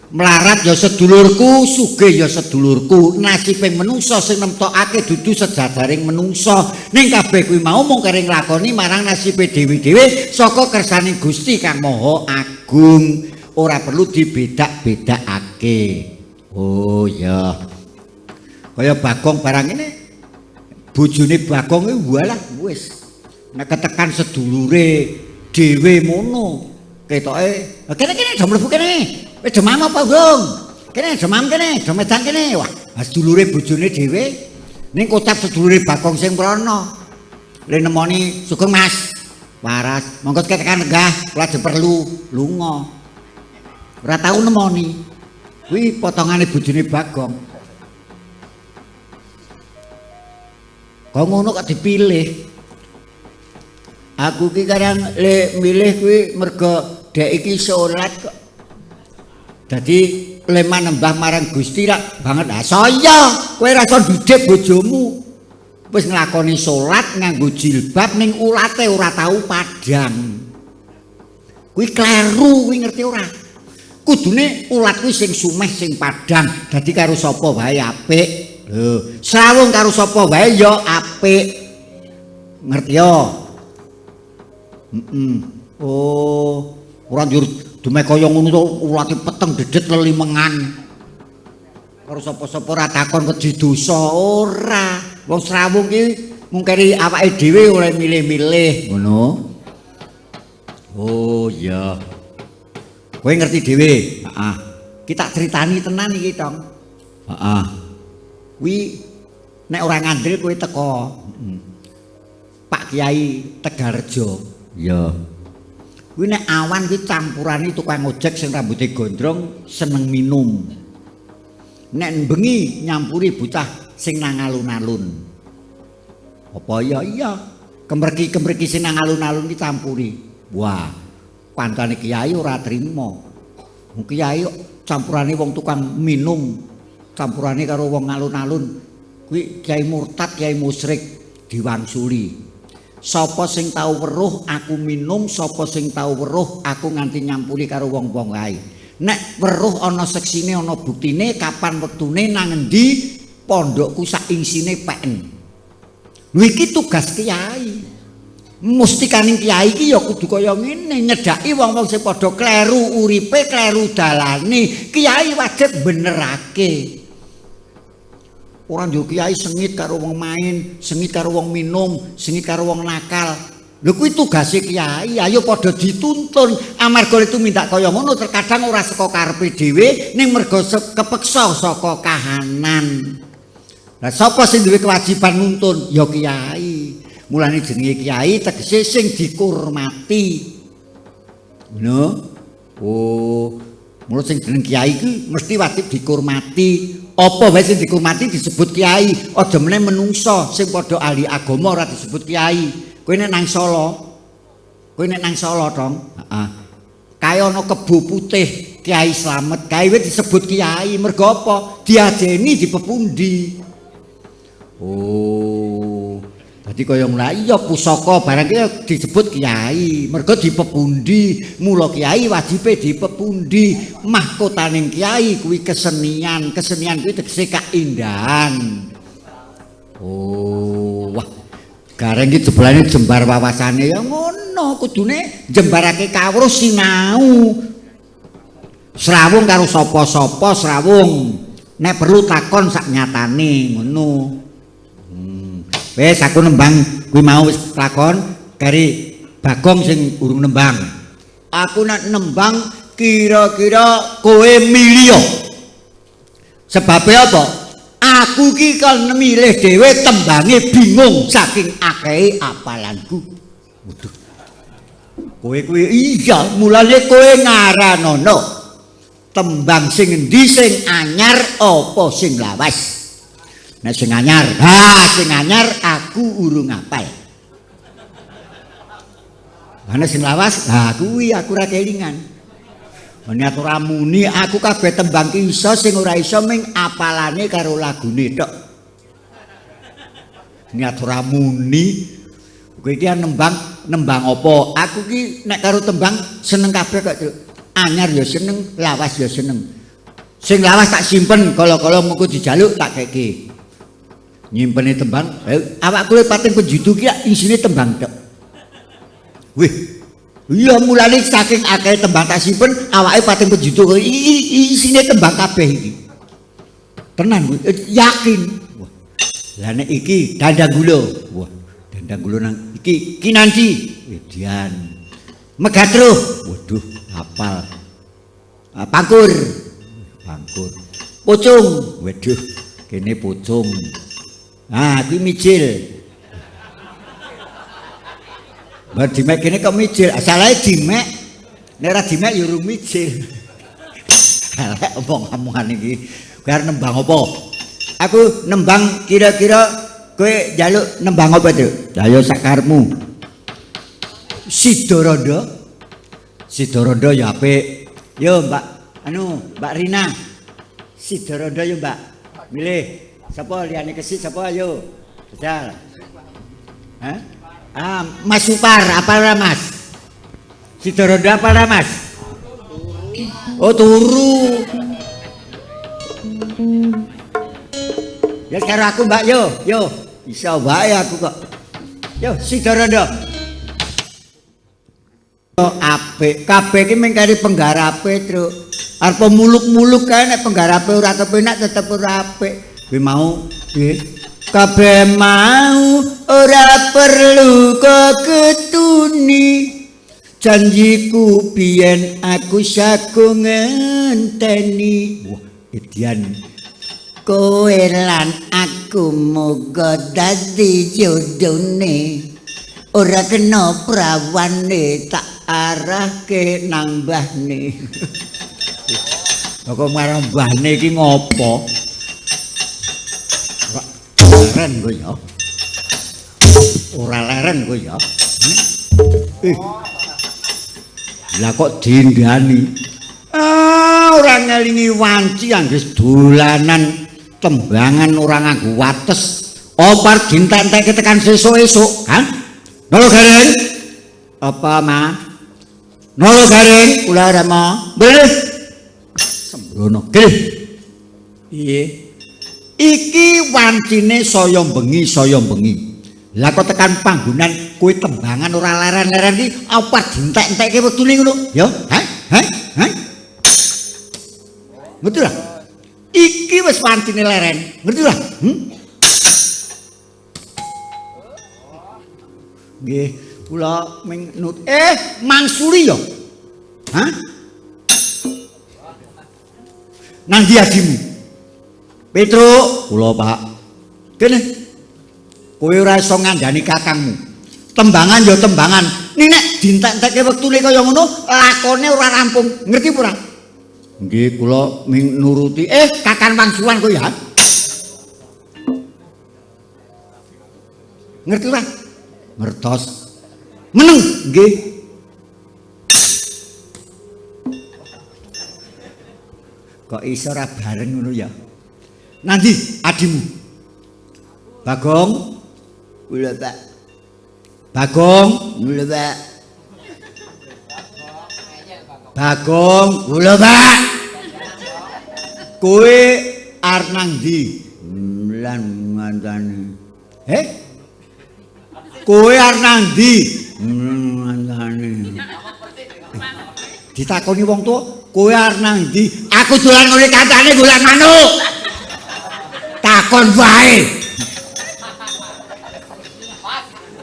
Melarat ya sedulurku, sugih ya sedulurku. Nasibe menungsa sing nemtokake dudu sejadaring menungsa. Ning kabeh kuwi mau mung kering nglakoni marang nasibe dhewe-dhewe saka kersane Gusti Kang Maha Agung. Ora perlu dibedak-bedakake. Oh ya. Kaya Bagong barang ini bojone Bagong iki walah wis nek ketekan sedulure dhewe mono ketoke kene-kene do mlebu kene wis do mam apa urung kene do mam kene do medang kene wah sedulure bojone dhewe ning kocap sedulure Bagong sing mrono le nemoni sugeng Mas waras monggo ketekan lenggah kula aja perlu lunga ora tau nemoni kuwi potongane bojone Bagong. Kok ngono kok dipilih? Aku ki kadang le milih kuwi mergo dek iki salat kok. Dadi le manembah marang Gusti rak banget. Ah saya kowe ra iso ndidik bojomu. Wis nglakoni salat nganggo jilbab ning ulate ora tau padhang. Kuwi kleru kuwi ngerti ora? Kudune ulat kuwi sing sumeh sing padhang, dadi karo sapa wae apik. Lho, srawung karo sapa wae ya apik. Ngerti ya? Heeh. Oh, ora njur dumeh kaya ngono to ulate peteng dedet lelimengan. Karo sapa-sapa ora takon wedi dosa ora. Wong srawung ki mung keri awake dhewe oleh milih-milih ngono. Oh iya. Kowe ngerti dhewe? Heeh. Ki tak critani tenan iki, Tong. Heeh. Kuwi nek ora ngandel kowe teko. Pak Kiai Tegalrejo. Iya. Kuwi nek awan kuwi campurane tukang ojek sing rambuté gondrong seneng minum. Nek bengi nyampuri bocah sing nang alun-alun. Apa ya iya, kemreki-kemreki sing nang alun-alun ki campuri. Wah, kancane kiai ora trima. Wong kiai campurane wong tukang minum, campurane karo wong alun-alun. Kuwi kiai murtad, kiai musyrik diwangsuli. Sapa sing tau weruh aku minum, sapa sing tau weruh aku nganti nyampuri karo wong-wong kae. Nek weruh ana seksine, ana buktine, kapan wektune nang endi pondokku sak isine peken. Lho iki tugas kiai. Mustikaning kiai iki ya kudu kaya ngene, nyedhaki wong-wong sing padha kleru uripe, kleru dalane. Kiai wajib benerake. Ora yo kiai sengit karo wong main, sengit karo wong minum, sengit karo wong nakal. Lho kuwi tugase kiai, ayo padha dituntun. Amarga itu minta kaya ngono terkadang ora saka karepe dhewe, ning mergo kepeksa saka kahanan. Lah sapa sing duwe kewajiban nuntun? Ya kiai. Mulane jenenge kiai tegese sing dikurmati. Ngono. Oh, mula sing jeneng kiai iki mesti wajib dikurmati. Apa wae sing dikurmati disebut kiai. Aja meneh menungso sing padha ahli agama ora disebut kiai. Kowe nek nang Solo, kowe nek nang Solo, Tong, heeh. Kae ana kebo putih Kiai Slamet, kae wis disebut kiai mergo apa? Diajeni dipepundi. Oh, dadi kaya ngono. Iya pusaka barang ki disebut kiai, mergo dipepundi. Mula kiai wajibe dipepundi. Mahkotaning kiai kuwi kesenian, kesenian kuwi tegese kaindahan. Oh, wah. Gareng iki jebulane jembar wawasane ya ngono, kudune jembarake kawruh sinau. Srawung karo sapa-sapa srawung. Nek perlu takon sak nyatane ngono. Wis aku nembang kuwi mau wis lakon kari Bagong sing urung nembang. Aku nek nembang kira-kira kowe milih. Sebabe apa? Aku ki kon milih dhewe tembange bingung saking akehe apalanku. Waduh. Kowe kuwi iya, mulane kowe ngaranono. Tembang sing endi sing anyar apa sing lawas? Nek sing anyar, ha sing anyar aku urung apal. Lah nek sing lawas, ha kuwi aku ora kelingan. Niat ora muni aku kabeh tembang ki iso sing ora iso ming apalane karo lagune tok. Niat ora muni kowe iki nembang nembang apa? Aku ki nek karo tembang seneng kabeh kok. Anyar ya seneng, lawas ya seneng. Sing lawas tak simpen kala-kala mengko dijaluk tak keke. Nyimpene tembang, awakku le pating penjitu ki isine tembang tok. Wih. Iya mulane saking akeh tembang tak simpen awake pating penjitu isine tembang kabeh iki. Tenan kuwi, yakin. Wah. Lah nek iki dandang gula. Wah, dandang gula nang iki Kinanti. Edian. Megatruh. Waduh, hafal. Pangkur. Pangkur. Pucung. Waduh, kene pucung. Ah, kuwi mijil. Bar dimek kene kok mijil. Asale dimek. Nek ora dimek ya urung mijil. Elek omong-omongan iki. Kowe arep nembang apa? Aku nembang kira-kira kowe njaluk nembang apa, Truk? Lah ya sak karepmu. Sidoranda. Sidoranda ya apik. Yo, Mbak. Anu, Mbak Rina. Sidoranda yo, Mbak. Milih. Sapa liyane kesit sapa ayo. Jajal. Hah? Ah, Mas Supar, apa ora Mas? Sidoranda apa ora Mas? Oh turu. Ya karo aku Mbak yo, yo. Iso wae aku kok. Yo Sidaranda. Yo apik, kabeh iki mung kari penggarape, Truk. Arep muluk-muluk kae nek penggarape ora kepenak tetep ora apik. Kuwi mau piye? Kabeh mau ora perlu keketuni. Janjiku biyen aku sago ngenteni. Wah, edian. Kowe lan aku moga dadi jodone. Ora kena prawane tak arahke nang mbahne. Lah kok marang mbahne iki ngopo? Ora leren kowe ya. Ora leren kowe ya. Lah kok dindani? Ah, ora ngelingi wanci anggis dolanan tembangan ora nganggo wates. Opar dintek-entekke tekan sesuk-esuk, ha? Nolo Gareng. Apa, Ma? Nolo Gareng, kula Rama. Mrene. Sembrono. Gih. Piye? Iki wancine saya bengi, saya bengi. Lah kok tekan panggonan kowe tembangan ora leren-leren iki apa dintek-entekke wektune ngono? Ya, ha? Ha? Ha? Ngerti ora? Iki wis wancine leren. Ngerti ora? Nggih, kula ming nut mangsuli ya. Hah? Nang ndi adimu? Petruk, kula Pak. Kene. Kowe ora iso ngandani kakangmu. Tembangan ya tembangan. Ning nek dintek-entekke wektune kaya ngono, lakone ora rampung. Ngerti apa ora? Nggih, kula ming nuruti. Kakan wangsulan kowe ya. Ngerti ora? Ngertos. Meneng, nggih. Kok iso ora bareng ngono ya? Nandi adimu? Bagong. Kula Pak. Bagong, kula Pak. Bagong, kula Pak. Kowe arep nang ndi? Lan ngantani. Kowe arep nang ndi? Ngantani. Ditakoni wong tuwa, kowe arep nang ndi? Aku dolan ngene kancane golek manuk. Takon wae.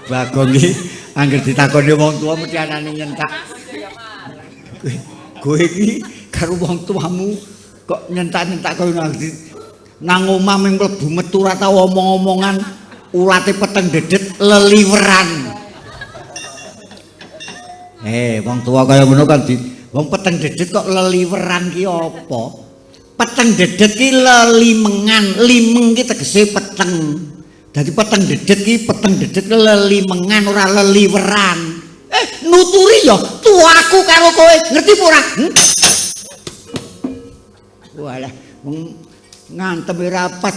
Bagong iki angger ditakoni wong tuwa mesti anane nyentak. Kowe iki karo wong tuamu kok nyentak-nyentak kaya nang omah ming mlebu metu ora tau omong-omongan, ulate peteng dedet leliweran. Wong tuwa kaya ngono kan di wong peteng dedet kok leliweran ki apa? Peteng dedet ki lelimengan, limeng ki tegese peteng. Dadi peteng dedet ki peteng dedet lelimengan ora leliweran. Nuturi ya tuaku karo kowe, ngerti apa ora? Walah, wong ngantem ora pas.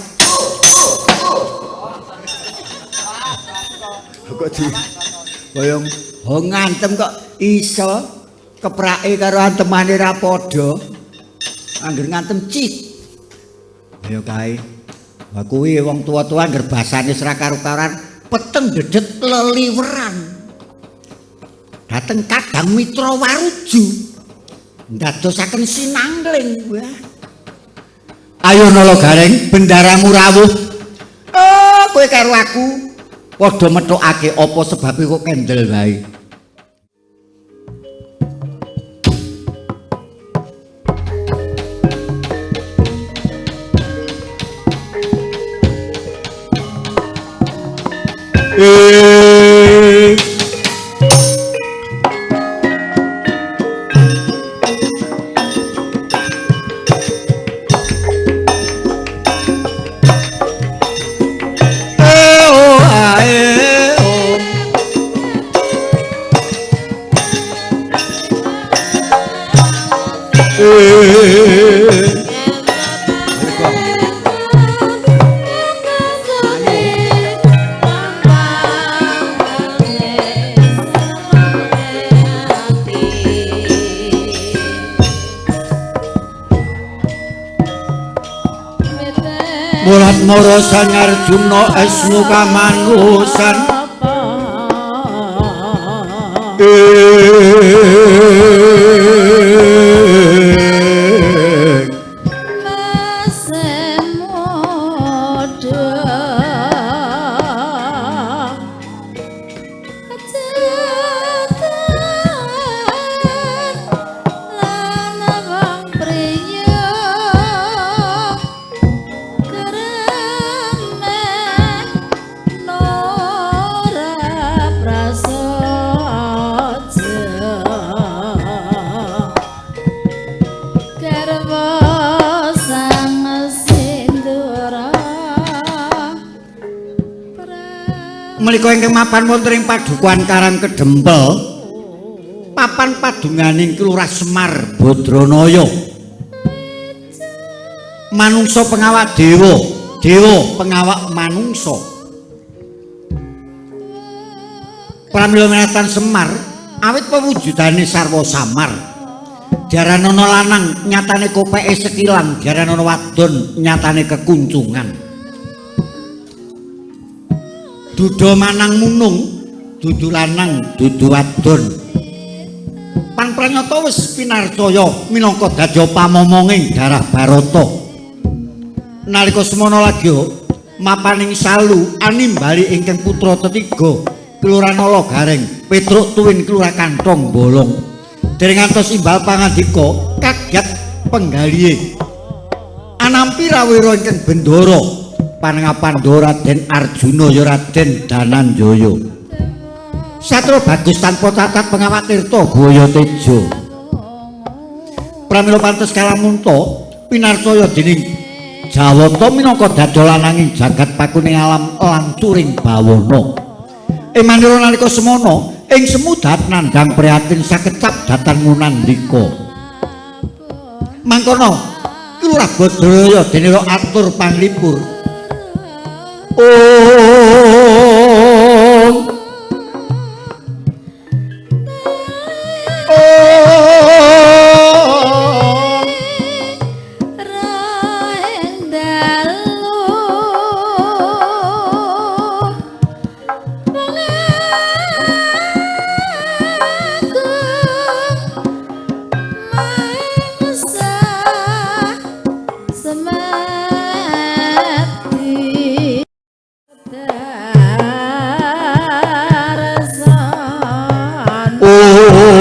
Kok di kaya ngantem kok iso keprake karo antemane ra padha. Angger ngantem cit. Ayo kae. Lah kuwi wong tuwa-tuwa angger basane ora karo-karan peteng dedet leliweran. Dateng Kadang Mitra Waruju ndadosaken sinangling. Wah. Ayo Nala Gareng, bendaramu rawuh. Oh, kowe karo aku padha methukake apa sebabe kok kendel wae. Asmara Sang Arjuna esmu kamanusan Menika ingkang mapan wonten ing padukuhan Karang Kedempel, papan padunganing Kelurahan Semar Badranaya. Manungsa pengawak dewa, dewa pengawak manungsa. Pramila winatan Semar awit pewujudane sarwa samar. Diaranana lanang nyatane kopeke sekilan, diaranana wadon nyatane kekuncungan. Duda manang munung, dudu lanang, dudu wadon. Pan pranyata wis pinarcaya minangka dadya pamomonging darah Barata. Nalika semana lagya mapaning salu animbali ingkang putra tetiga Kelurahan Ala Gareng, Petruk tuwin Kelurahan Kantong Bolong. Dereng ngantos imbal pangandika kaget penggalihe. Anampi rawira ingkang bendara Panengapandha Raden Arjuna ya Raden Dananjaya. Satria bagus tanpa cacat pengawak tirta gaya teja. Pramila pantes kalamunta pinarcaya dening Jawata minangka dadolananging jagat pakuning alam lan curing bawana. Emanira nalika semana ing semudat nandhang prihatin sakecap datan ngunandika. Mangkono Kelurahan Badraya denira atur panglipur. Om Om Raeng dalu pengagung mangsa semati darsan. Om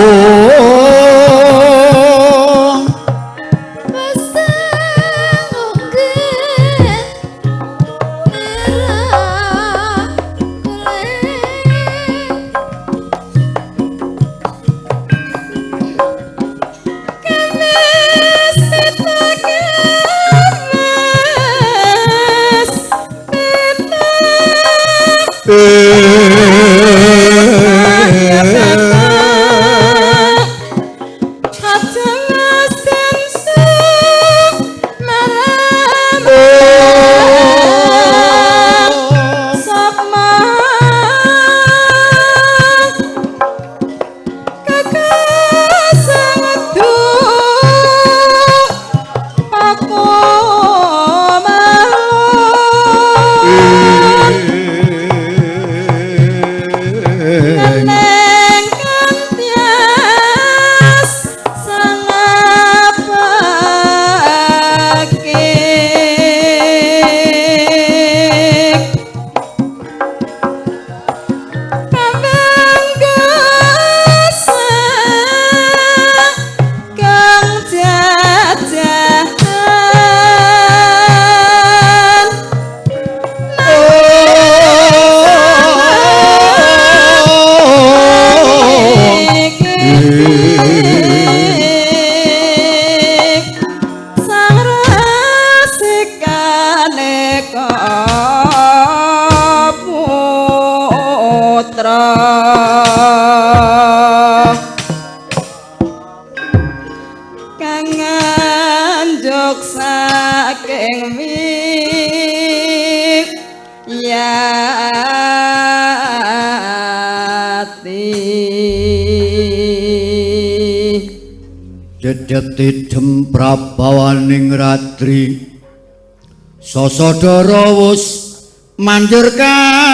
Dedetidem prabawaning ratri Sasadara wus manjur kawuryan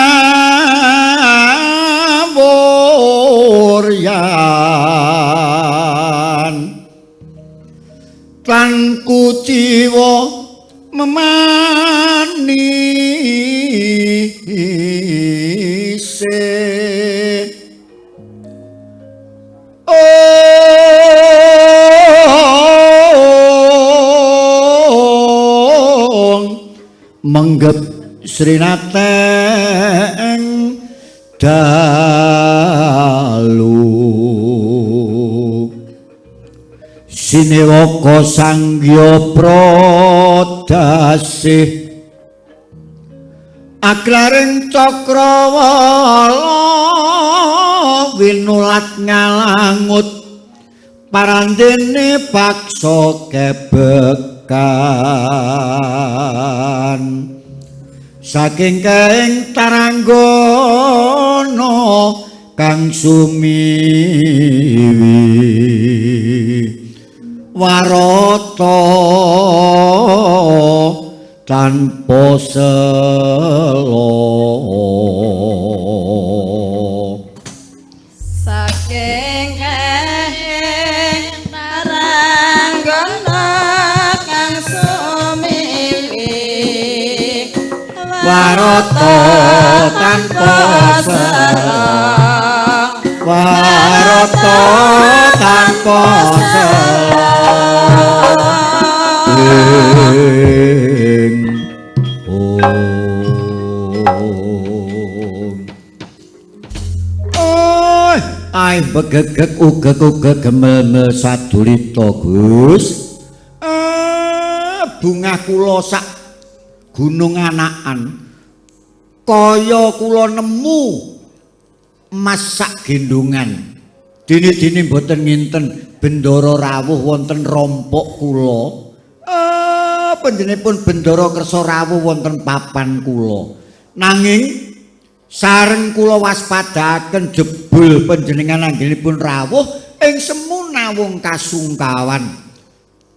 tan kuciwa memanise ong menggep srinateng dalu sinewaka sanggya pradasih aklaring cakrawala winulat ngalangut parandene baksa kebekan saking kaing taranggana kang sumiwi warata tanpa sela. Saking kaing taranggana kang sumiwi warata tanpa sela, warata tanpa sela. Ing om oi ai begegeg ugeg-ugeg gemel-mel sadulita Gus. Bungah kula sak gunung anakan kaya kula nemu emas sak gendongan. Dene-dene mboten nginten bendara rawuh wonten rompok kula. Panjenenganipun bendara kersa rawuh wonten papan kula. Nanging sareng kula waspadaaken jebul panjenengan anggenipun rawuh ing semu nawung kasungkawan.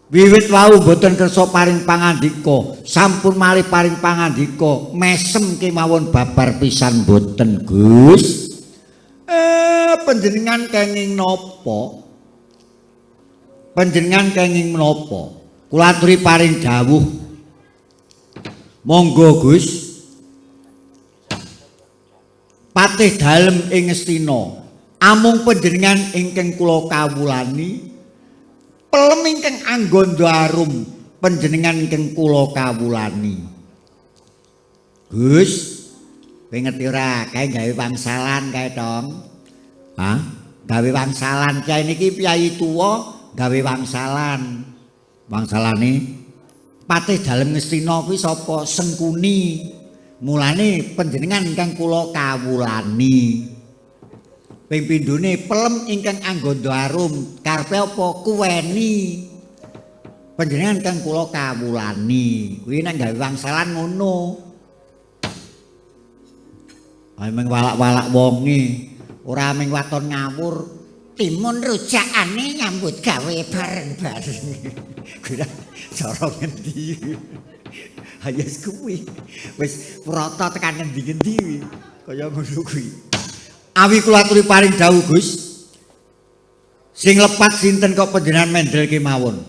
Wiwit wau mboten kersa paring pangandika, sampun malih paring pangandika, mesem kemawon babar pisan mboten Gus. Panjenengan kenging napa? Panjenengan kenging menapa? Kula aturi paring dawuh. Monggo Gus. Patih dalem ing Ngastina, amung panjenengan ingkang kula kawulani, pelem ingkang angganda arum panjenengan ingkang kula kawulani. Gus, kowe ngerti ora kae gawe wangsalan kae tong? Hah? Gawe wangsalan kae niki piyayi tuwa gawe wangsalan. Wangsalane patih dalem Ngastina kuwi sapa? Sengkuni. Mulane panjenengan ingkang kula kawulani. Ping pindhone pelem ingkang angganda arum karepe apa? Kuweni. Panjenengan ingkang kula kawulani. Kuwi nek gawe wangsalan ngono. Ayo meng walak-walak wonge, ora meng waton ngawur. Timun rujakane nyambut gawe bareng-bareng. Kuwi cara ngendi? Ayo kuwi. Wis prata tekan ngendi-ngendi kuwi. Kaya ngono kuwi. Awi kula aturi paring dawuh Gus. Sing lepat sinten kok panjenengan mendel kemawon?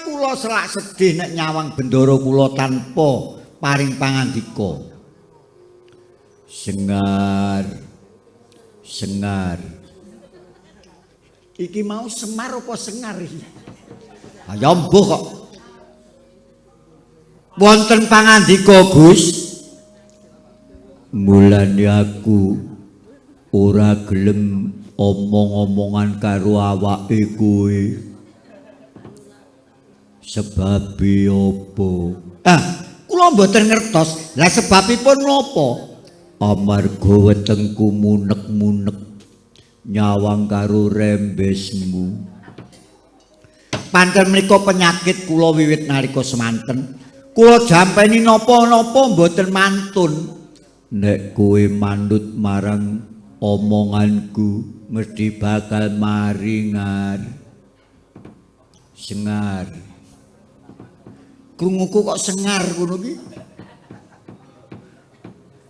Kula selak sedih nek nyawang bendara kula tanpa paring pangandika. Sengar. Sengar. Iki mau Semar apa Sengar iki? Ya mbuh kok. Wonten pangandika Gus. Mulane aku ora gelem omong-omongan karo awake kowe. Sebabe apa? Ah, kula mboten ngertos. Lah sebabipun napa? Amarga wetengku munek-munek nyawang karo rembesmu. Pancen menika penyakit kula wiwit nalika semanten. Kula jampeni napa-napa mboten mantun. Nek kowe manut marang omonganku mesti bakal mari ngar. Sengar. Krunguku kok sengar ngono ki.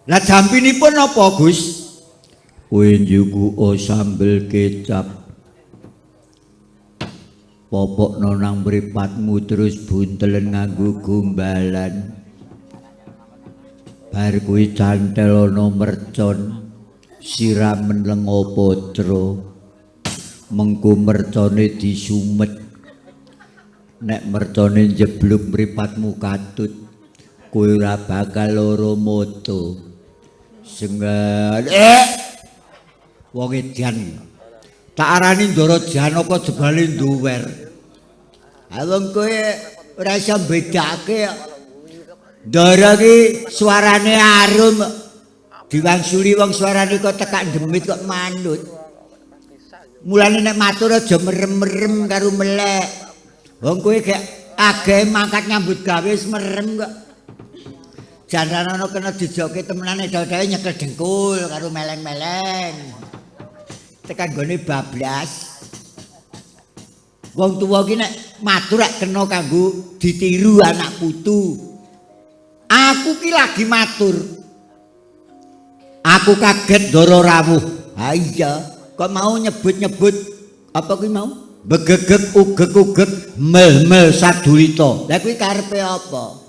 Lah jampinipun apa, Gus? Kowe njukuka sambel kecap. Popokno nang mripatmu terus buntelen nganggo gombalan. Bar kuwi cantel ana mercon, siramen lenga patra. Mengko mercone disumet. Nek mercone njeblug mripatmu katut, kowe ora bakal lara mata. Sengat. Wong edan. Tak arani Ndara Janaka jebale nduwer. Ha wong kowe ora iso mbedake kok. Ndara ki suarane arum. Diwangsuli wong suarane kok tekak demit kok manut. Mulane nek matur aja merem-merem karo melek. Wong kowe gek ageh mangkat nyambut gawe wis merem kok. Jan ana kena dijoke temenane dhewe nyekel dengkul karo meleng-meleng. Tekan gone bablas. Wong tuwa ki nek matur rak kena kanggo ditiru anak putu. Aku ki lagi matur. Aku kaget Ndara rawuh. Ha iya, kok mau nyebut-nyebut apa kuwi mau? Begegeg ugeg-ugeg mel-mel sadulita. Lah kuwi karepe apa?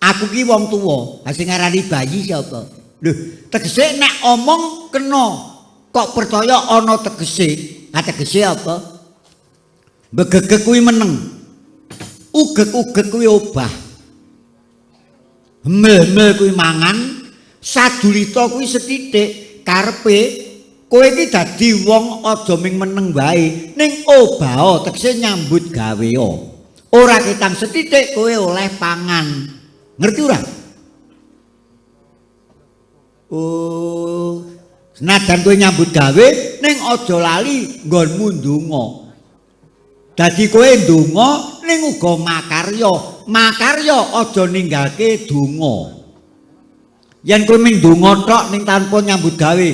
Aku ki wong tuwa, ha sing ngarani bayi sapa? Lho, tegese nek omong kena kok percaya ana tegese. Ha tegese apa? Begegeg kuwi meneng. Ugeg-ugeg kuwi obah. Mel-mel kuwi mangan, sadulita kuwi sethithik. Karepe kowe iki dadi wong aja ming meneng wae, ning obah tegese nyambut gawe. Ora ketang sethithik kowe oleh pangan. Ngerti ora? Oh, senajan kowe nyambut gawe ning aja lali nggonmu ndonga. Dadi kowe ndonga ning uga makarya. Makarya aja ninggalke donga. Yen kowe ming ndonga tok ning tanpa nyambut gawe,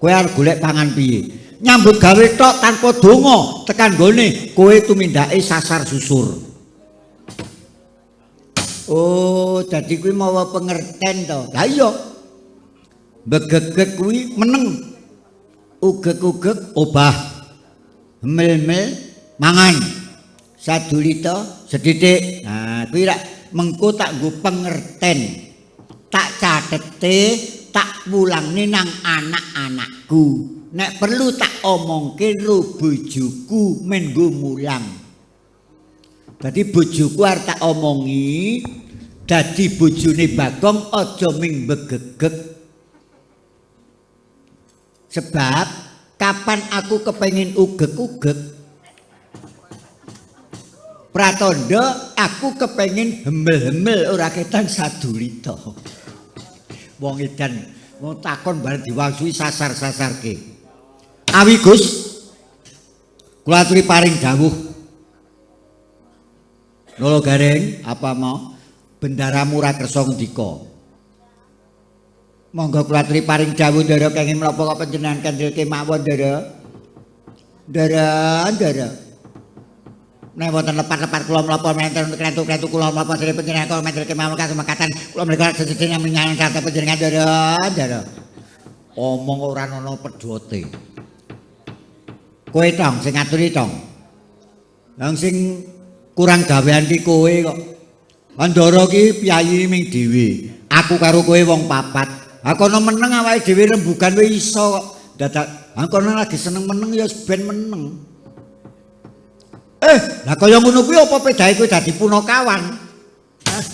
kowe arep golek pangan piye? Nyambut gawe tok tanpa donga, tekan nggone kowe tumindake sasar susur. Oh, dadi kuwi mawa pengerten to. Lah iya. Begegeg kuwi meneng. Ugeg-ugeg obah. Mel-mel mangan. Sadulita sethithik. Nah, kuwi rak mengko tak nggo pengerten. Tak catete, tak wulangne nang anak-anakku. Nek perlu tak omongke ro bojoku men nggo mulang. Dadi bojoku arep tak omongi, dadi bojone Bagong aja ming begegeg. Sebab kapan aku kepengin ugeg-ugeg, pratandha aku kepengin hemel-hemel ora ketang sadulita. Wong edan wong takon bareng diwangsui sasar-sasarke. Awi Gus, kula aturi paring dawuh. Lolo Gareng, apa mau? Bendaramu ora kersa ngendika. Monggo kula aturi paring dawuh Ndara kenging menapa kok panjenengan kendel kemawon Ndara. Ndara, Ndara. Nek wonten lepat-lepat kula menapa menten krentu-krentu kula menapa dene panjenengan kula mendel kemawon kasumekaten kula menika sejeneng menyang kanthi panjenengan Ndara, Ndara. Omong ora ana pedote. Kowe tong sing ngaturi tong. Lah sing kurang gawean ki kowe kok. Ndara ki piyayi ming dhewe. Aku karo kowe wong papat. Ha kono meneng awake dhewe rembugan kowe iso kok. Dadak ha kono lagi seneng meneng ya ben meneng. Lah kaya ngono kuwi apa pedahe kowe dadi punakawan? Hah.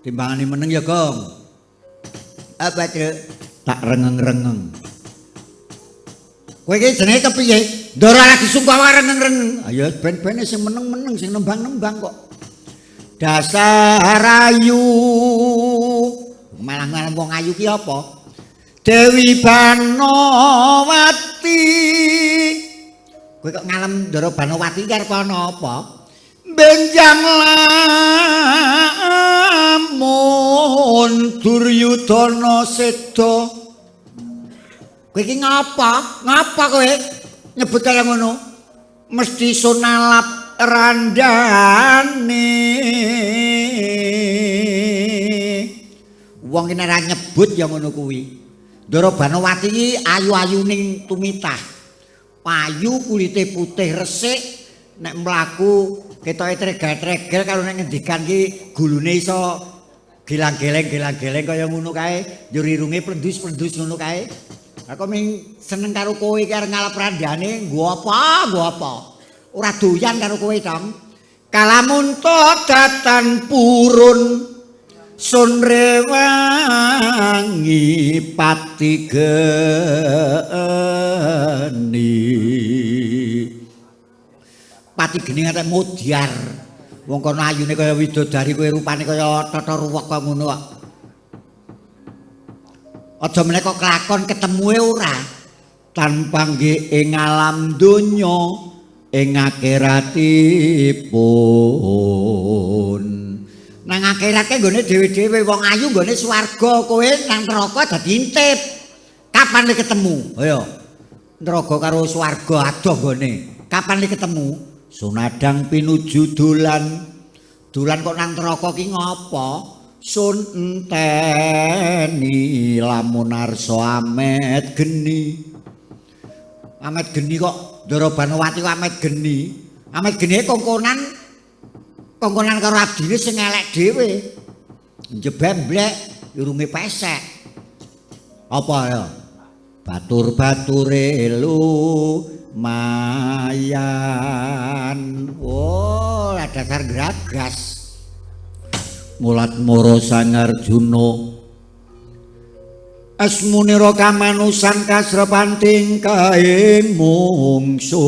Timbangane meneng ya, Gong. Apa, Truk? Tak rengeng-rengeng. Kowe iki jenenge kepiye? Ndara lagi sungkawa rengeng-rengeng. Ayo ben-bene sing meneng-meneng, sing nembang-nembang kok. Dasar ayu. Malah-malah wong ayu ki apa? Dewi Banowati. Kowe kok ngalem Ndara Banowati ki arep ana apa? Benjang lamun Duryudana seda. Kowe iki ngapa? Ngapa kowe nyebut kaya ngono? Mesti sunalap randane. Wong iki nek ora nyebut ya ngono kuwi. Ndara Banowati iki ayu-ayuning tumitah. Payu kulite putih resik, nek mlaku ketoke tregel-tregel karo nek ngendikan ki gulune iso gelang-geleng-gelang-geleng kaya ngono kae, njur irunge plendus-plendus ngono kae. Aku ming seneng karo kowe iki arep ngalap randane, nggo apa, nggo apa. Ora doyan karo kowe, Tong. Kalamunta datan purun sun rewangi pati geni. Pati geni nganti modyar. Wong kono ayune kaya widodari, kowe rupane kaya tata ruwek kaya ngono kok. Aja meneh kok kelakon ketemue ora. Tanpa nggih ing alam donya ing akhiratipun. Nang akhirate nggone dhewe-dhewe wong ayu nggone swarga, kowe nang neraka dadi intip. Kapan le ketemu? Ayo. Neraka karo swarga adoh nggone. Kapan le ketemu? Sunadang pinuju dolan. Dolan kok nang neraka ki ngopo? Sun enteni lamun arsa amet geni. Amet geni kok Ndara Banowati kok amet geni. Amet geni kongkonan kongkonan karo abdine sing elek dhewe. Njebemblek irunge pesek. Apa ya? Batur-bature lumayan. Oh, lah dasar gragas. Mulat moro Sang Arjuna. Asmunira kamanusan kasrepan tingkahing mungsuh.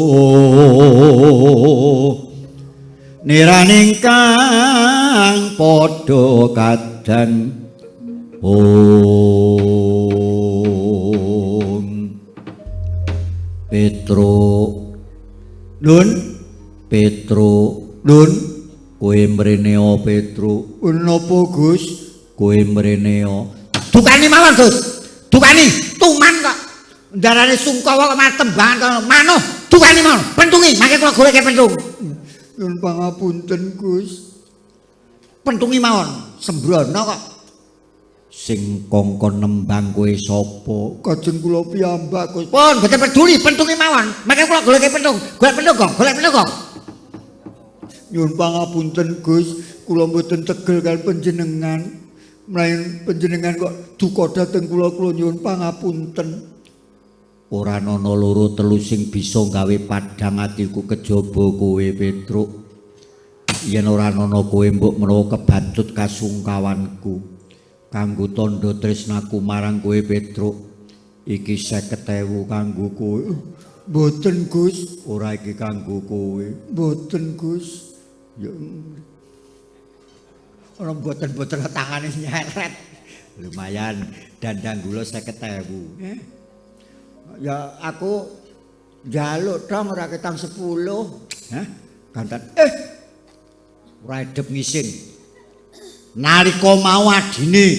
Niraning kang padha kadang Om Petro Nun Petro Nun kowe mreneo Petro. Napa Gus? Kowe mreneo. Dukani mawon Gus. Dukani tuman kok. Ndarane sungkawa kok malah tembangan kono. Manuh dukani mawon. Pentungi mangke kula goleke pentung. Nyuwun pangapunten Gus. Pentungi mawon, sembrono kok. Sing kongkon nembang kowe sapa? Kajeng kula piyambak Gus. Pun mboten peduli, pentungi mawon. Mangke kula goleke pentung. Golek pentung kok, golek pentung kok. Nyuwun pangapunten Gus, kula mboten tegel kaliyan panjenengan. Melain panjenengan kok duka dhateng kula, kula nyuwun pangapunten. Ora ana loro telu sing bisa gawe padhang atiku kejaba kowe Petruk. Yen ora ana kowe mbok menawa kebacut kasungkawanku. Kanggo tandha tresnaku marang kowe Petruk, iki 50.000 kanggo kowe. Mboten Gus, ora iki kanggo kowe. Mboten Gus. Ya ora mboten-mboten tangane nyeret. Lumayan dandang gula 50.000. Ya aku njaluk dong ora ketang 10. Hah? Gantan. Ora edep ngisin. Nalika mau adine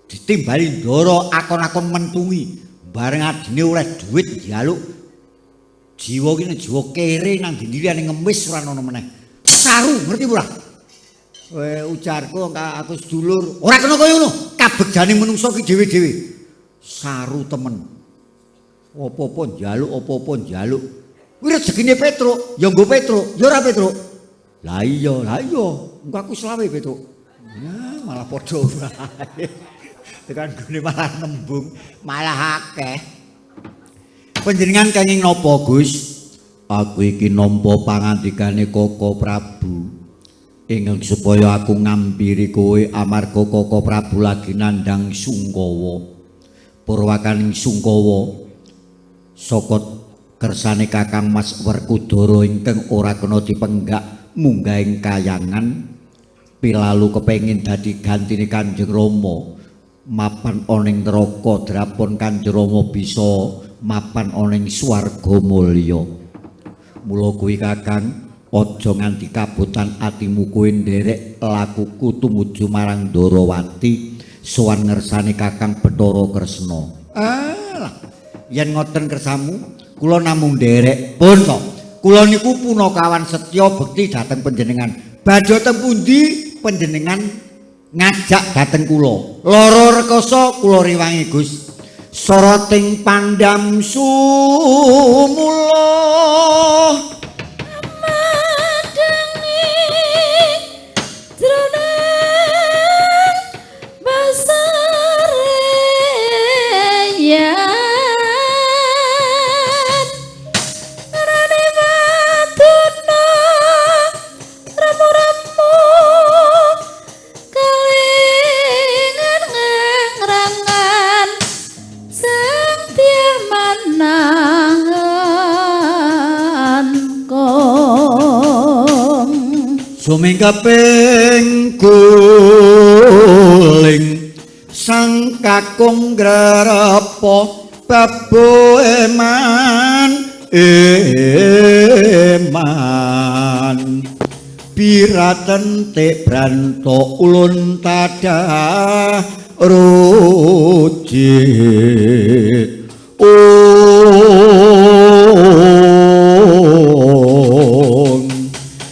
ditimbali ndara akon-akon mentungi, bareng adine oleh duit njaluk jiwa ki nek jiwa kere nang ndi liyane ngemis ora ana meneh. Saru ngerti ora? Kowe ujarku aku sedulur. Ora kena kaya ngono. Kabegdane menungso ki dhewe-dhewe. Saru temen. Apa-apa njaluk, apa-apa njaluk. Kuwi rezekine Petruk, ya nggo Petruk, ya ora Petruk. Lah iya, lah iya. Engko aku selawe Petruk. Ya malah padha wae. Tekan gone malah nembung, malah akeh. Panjenengan kenging napa, Gus? Aku iki nampa pangandikane Koko Prabu. Ingkang supaya aku ngampiri kowe amarga Koko Prabu lagi nandhang sungkawa. Purwakaning sungkawa saka kersane Kakang Mas Werkudara ingkang ora kena dipenggak munggahing kayangan pilalu kepengin dadi gantine Kanjeng Rama mapan ana ing neraka drapon Kanjeng Rama bisa mapan ana ing swarga mulya. Mula kuwi Kakang aja nganti kabotan atimu kowe nderek lakuku tumuju marang Ndarawati sowan ngersane Kakang Bathara Kresna. Alah, yen ngoten kersamu kula namung nderek pun to. Kula niku punakawan setya bekti dhateng panjenengan. Badhe teng pundi panjenengan ngajak dhateng kula. Lara rekoso kula rewangi Gus. Soroting pandam sumula Madangi jroning basareyan rane waduna remu-remu kelingan ngrangan sang tiang manahan kong. Sumingkeping guling sang kakung grerepa babu eman eman biraten tek branto ulun tadah rujit. Om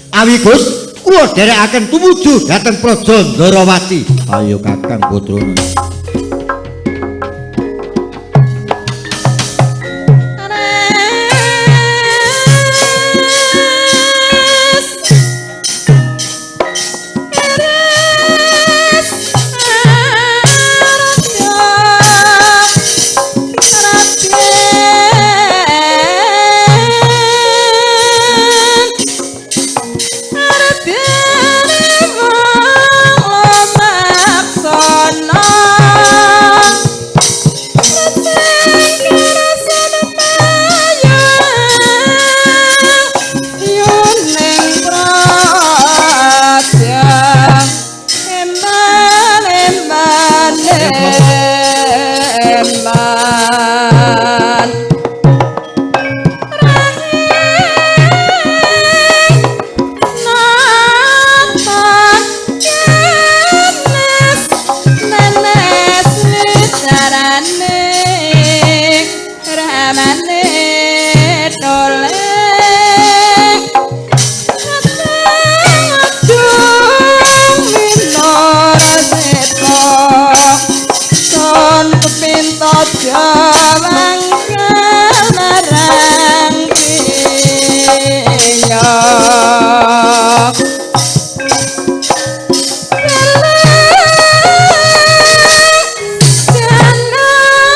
awi Gus kula dherekaken tumuju dhateng Praja Ndarawati. Ayo Kakang Putrana. Jana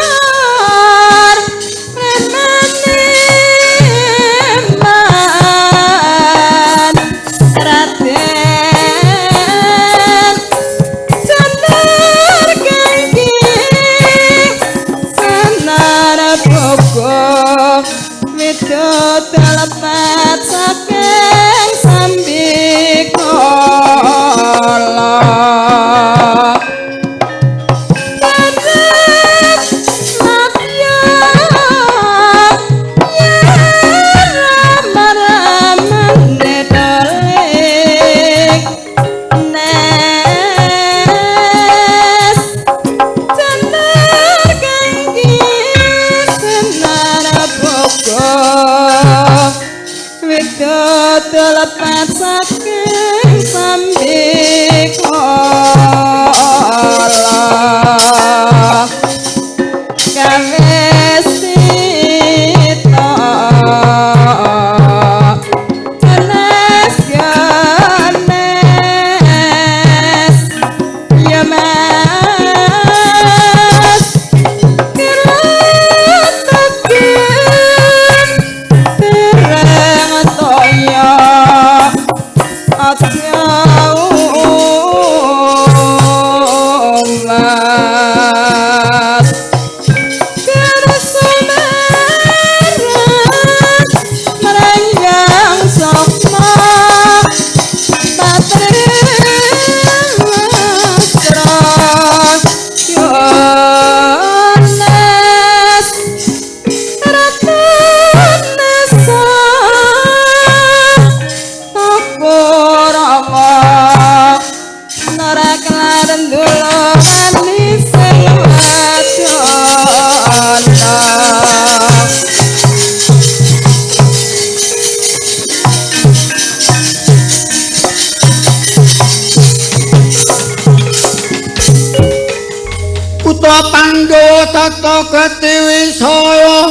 Kurawa Pandhawa tata gati wisaya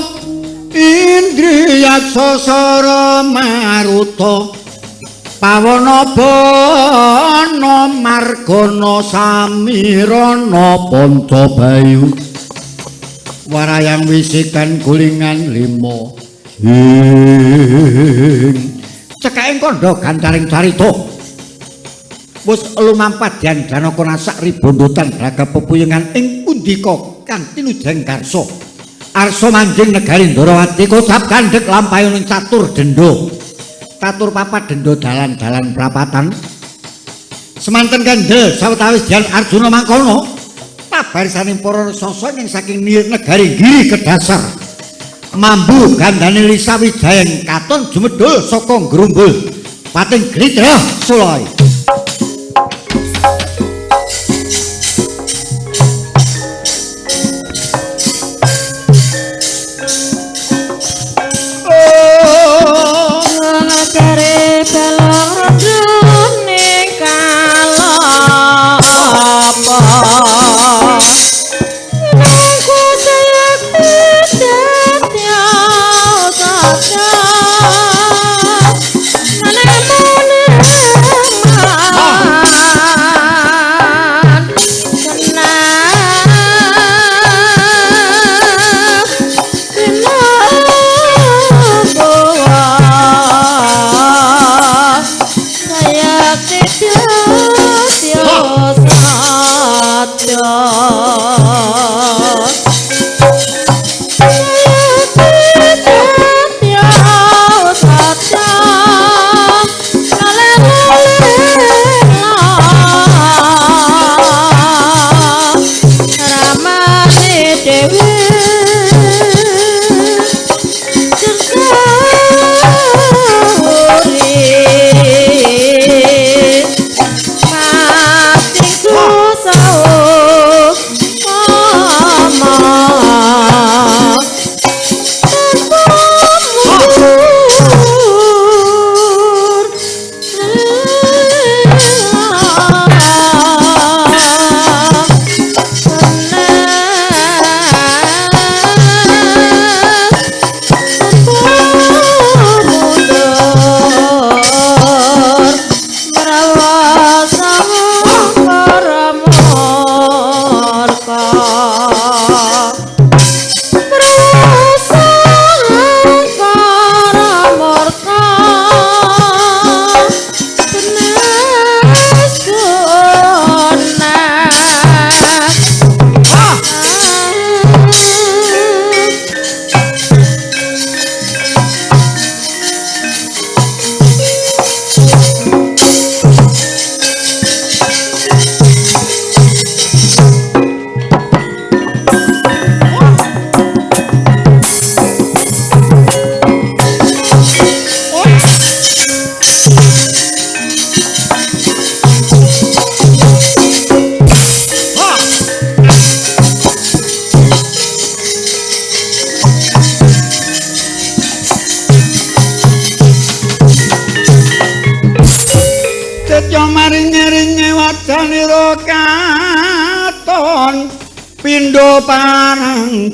Indriyaksa sara maruta pawana bana margana samirana panca bayu warayang wisikan gulingan lima ing cekaking kandha gancaring carita wis lumampah Dyan Janaka nasak ribondotan braga pepuyengan ing pundika kang tinujeng karsa arsa manjing negari Ndrawati kocap kandhek lampahing catur denda catur papat denda dalan-dalan prapatan semanten kandhel sawetawis Dyan Arjuna mangkono pabarisaning para raksasa ing saking negari Giri kedasar mambu gandane Lisa Wijaya katon jumedhul saka ngrumbul pating glithrah sulai.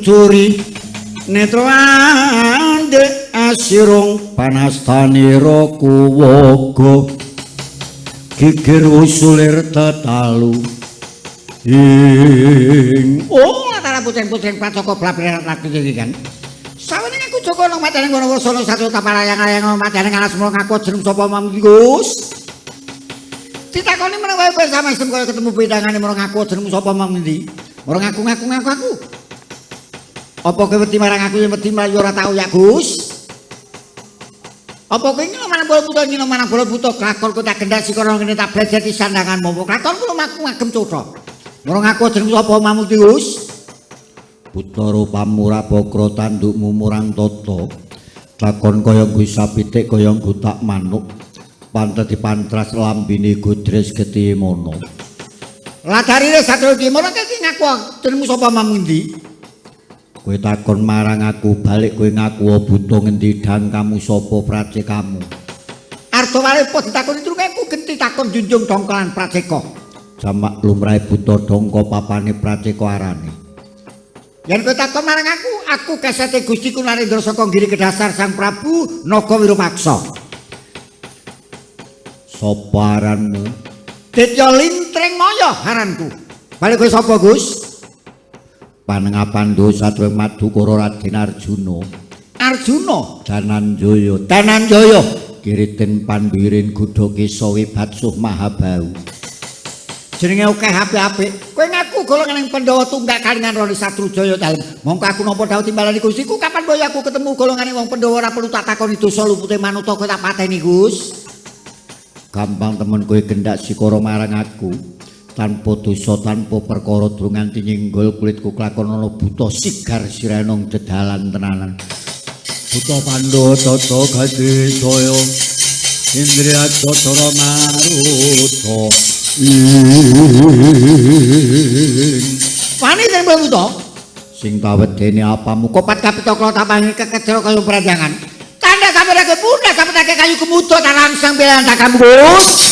Curi netra andhek asirung panastanira kuwaga gigir usulir tetalu ing oh latara putreng-putreng pacaka blaberan lagi iki kan sawene aku Joko nang matane ngono wasana satu taparayang-ayang matane ngalas mula ngaku jeneng sapa Gus ditakoni meneng wae sama isem kaya ketemu pitangane mula ngaku jeneng sapa mang endi mula ngaku-ngaku ngaku aku. Apa kowe wedi marang aku yen wedi mlayu ora tau ya Gus? Apa kowe ngene marang bola buta ngene marang bola buta lakon kowe tak gendak sikara ngene tak blejeti sandanganmu. Lakon kulo maku ngagem cotha. Mula ngaku jeneng sapa Mamukti Gus? Buta rupamu ra bokro tandukmu murang tata. Lakon kaya nggo sapitik kaya nggo tak manuk. Pantes dipantras lambene godres getihe mono. Ladarire satru iki mono iki ngaku jenengmu sapa Mamukti? Kowe takon marang aku balik kowe ngaku buta ngendi dang kamu sapa pracekamu. Arta wale apa ditakoni truk aku genti takon junjung dongkolan praceka. Jamak lumrahe buta dongko papane praceka arane. Yen kowe takon marang aku, aku kesete Gustiku Narendra saka Giri Kedasar Sang Prabu Naga Wirupaksa. Sapa aranmu? Ditya Lintring Maya aranku. Balik kowe sapa, Gus? Panengapan dosa tuwing Madukara Raden Arjuna. Arjuna Dananjaya, Dananjaya Kiritin Pandirin Gudakesa Wibatsuh Mahabau. Jenenge akeh apik-apik. Kowe ngaku golongan ing Pandhawa tunggak kalingan Rani Satrujaya dalem. Mongko aku nampa dawuh timbalane Gustiku kapan boyo aku ketemu golongane wong Pandhawa ora perlu tak takoni dosa lupute manuta kowe tak pateni, Gus. Gampang temen kowe gendak sikara marang aku. Tanpa dosa tanpa perkara durung nganti nyenggol kulitku klakon ana buta sigar sirenong dedalan tenanan. Buta Pandhawa tata gati saya indriya cacara maruta. Wani den buta sing kawedene apamu kopat kapita kala tapangi kekejara kaya pranjangan. Tanda sampeyan pundak sampeyan kayu kemuda tak langsung belan tak kamu. Oh,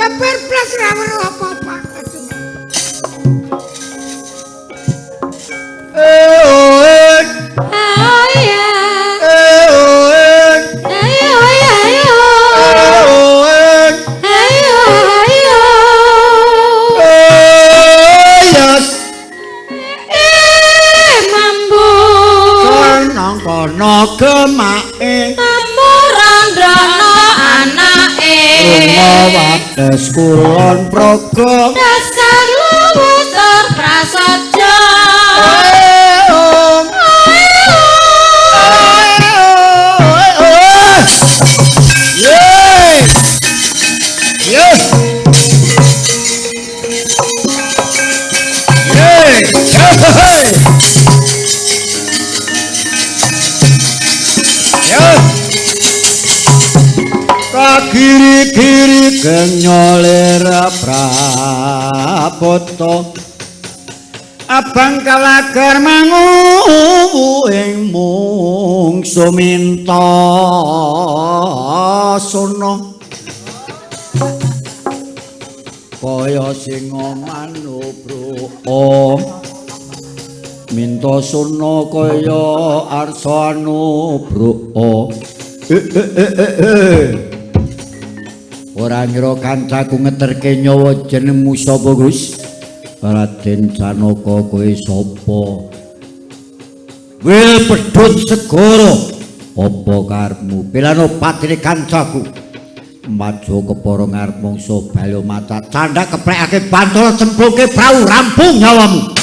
Beber blas ra weruh apa-apa. Eh oh eh. Oh iya. Eh oh eh. Ayo ayo ayo. Eh oh eh. Ayo ayo. Eh yes. Eh mambu. Seneng kono gemake. Mambu randana anake. Lunga wates kulon progo. Dasar luwu tur prasaja. Eh oh. Eh oh eh oh. Yes. Yes. Yes. Yes. Kagiri-giri genyolera prapoto. Abang kalagar mangu ing mungsu minta sono. Kaya singa manubruka minta sono kaya arsa anubruka. Ora ngira kancaku ngeterke nyawa jenengmu sapa Gus? Raden Janaka kowe sapa? Wil pedhot segara. Apa karepmu? Pilano patine kancaku. Maju kepara ngarep mangsa balya mata. Candhak keplekake bantul cemplungke prau rampung nyawamu.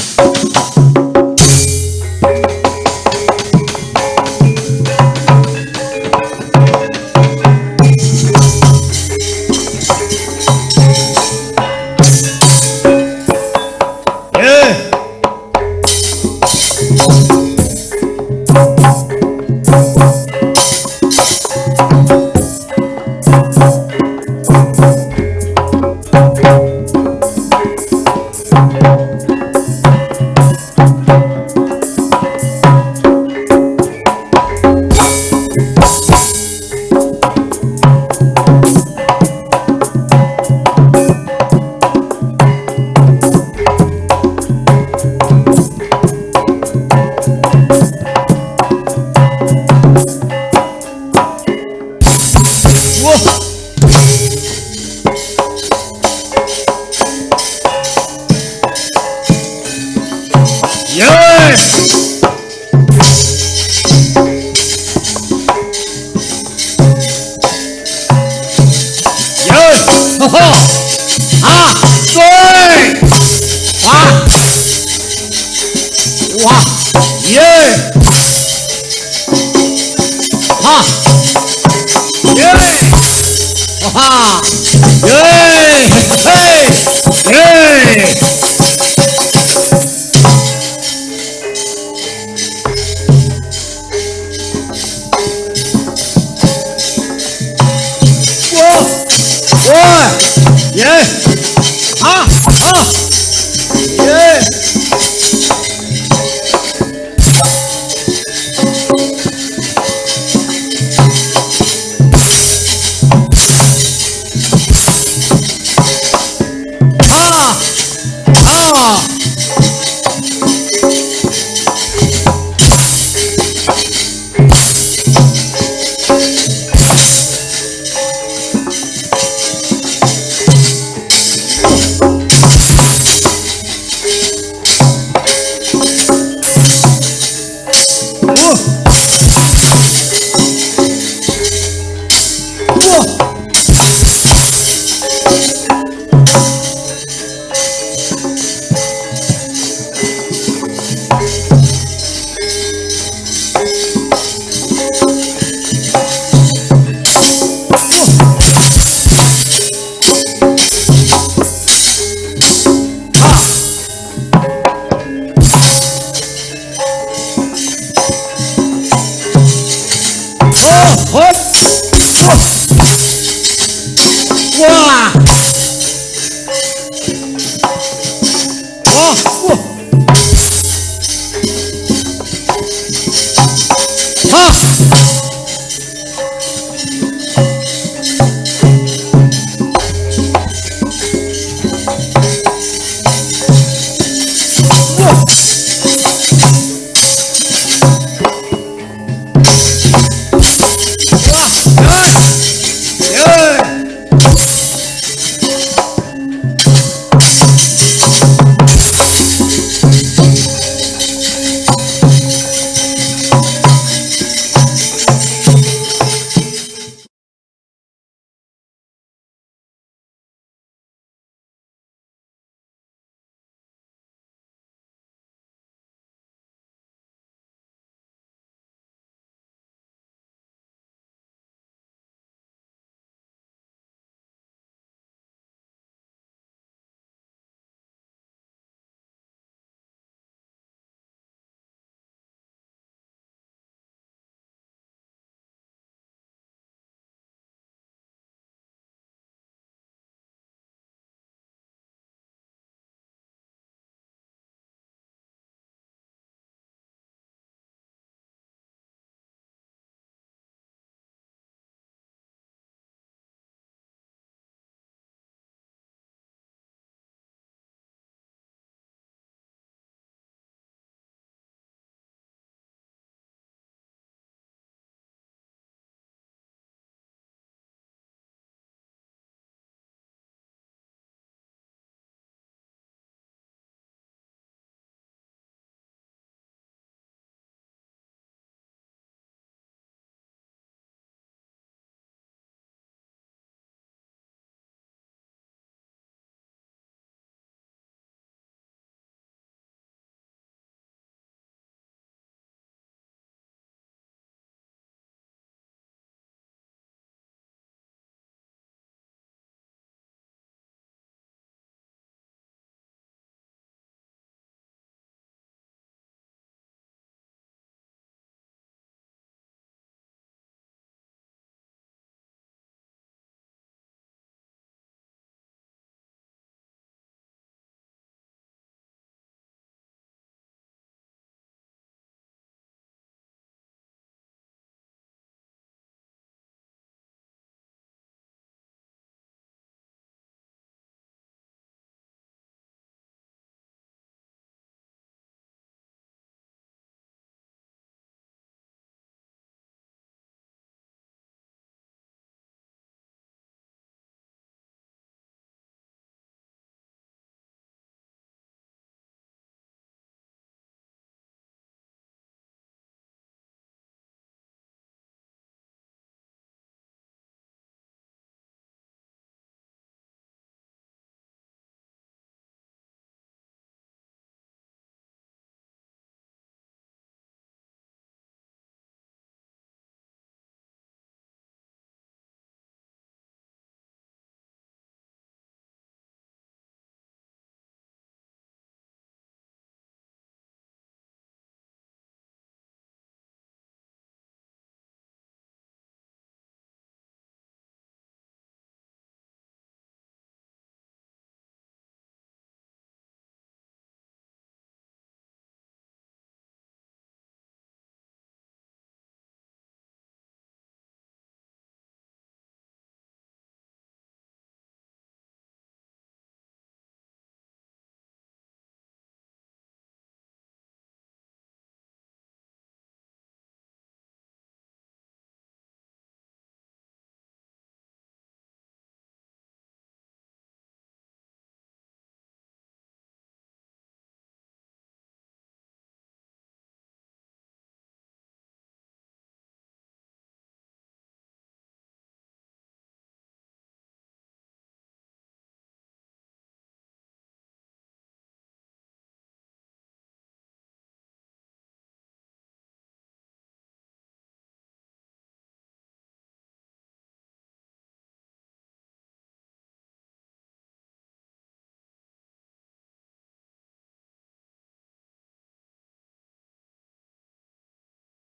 Wah.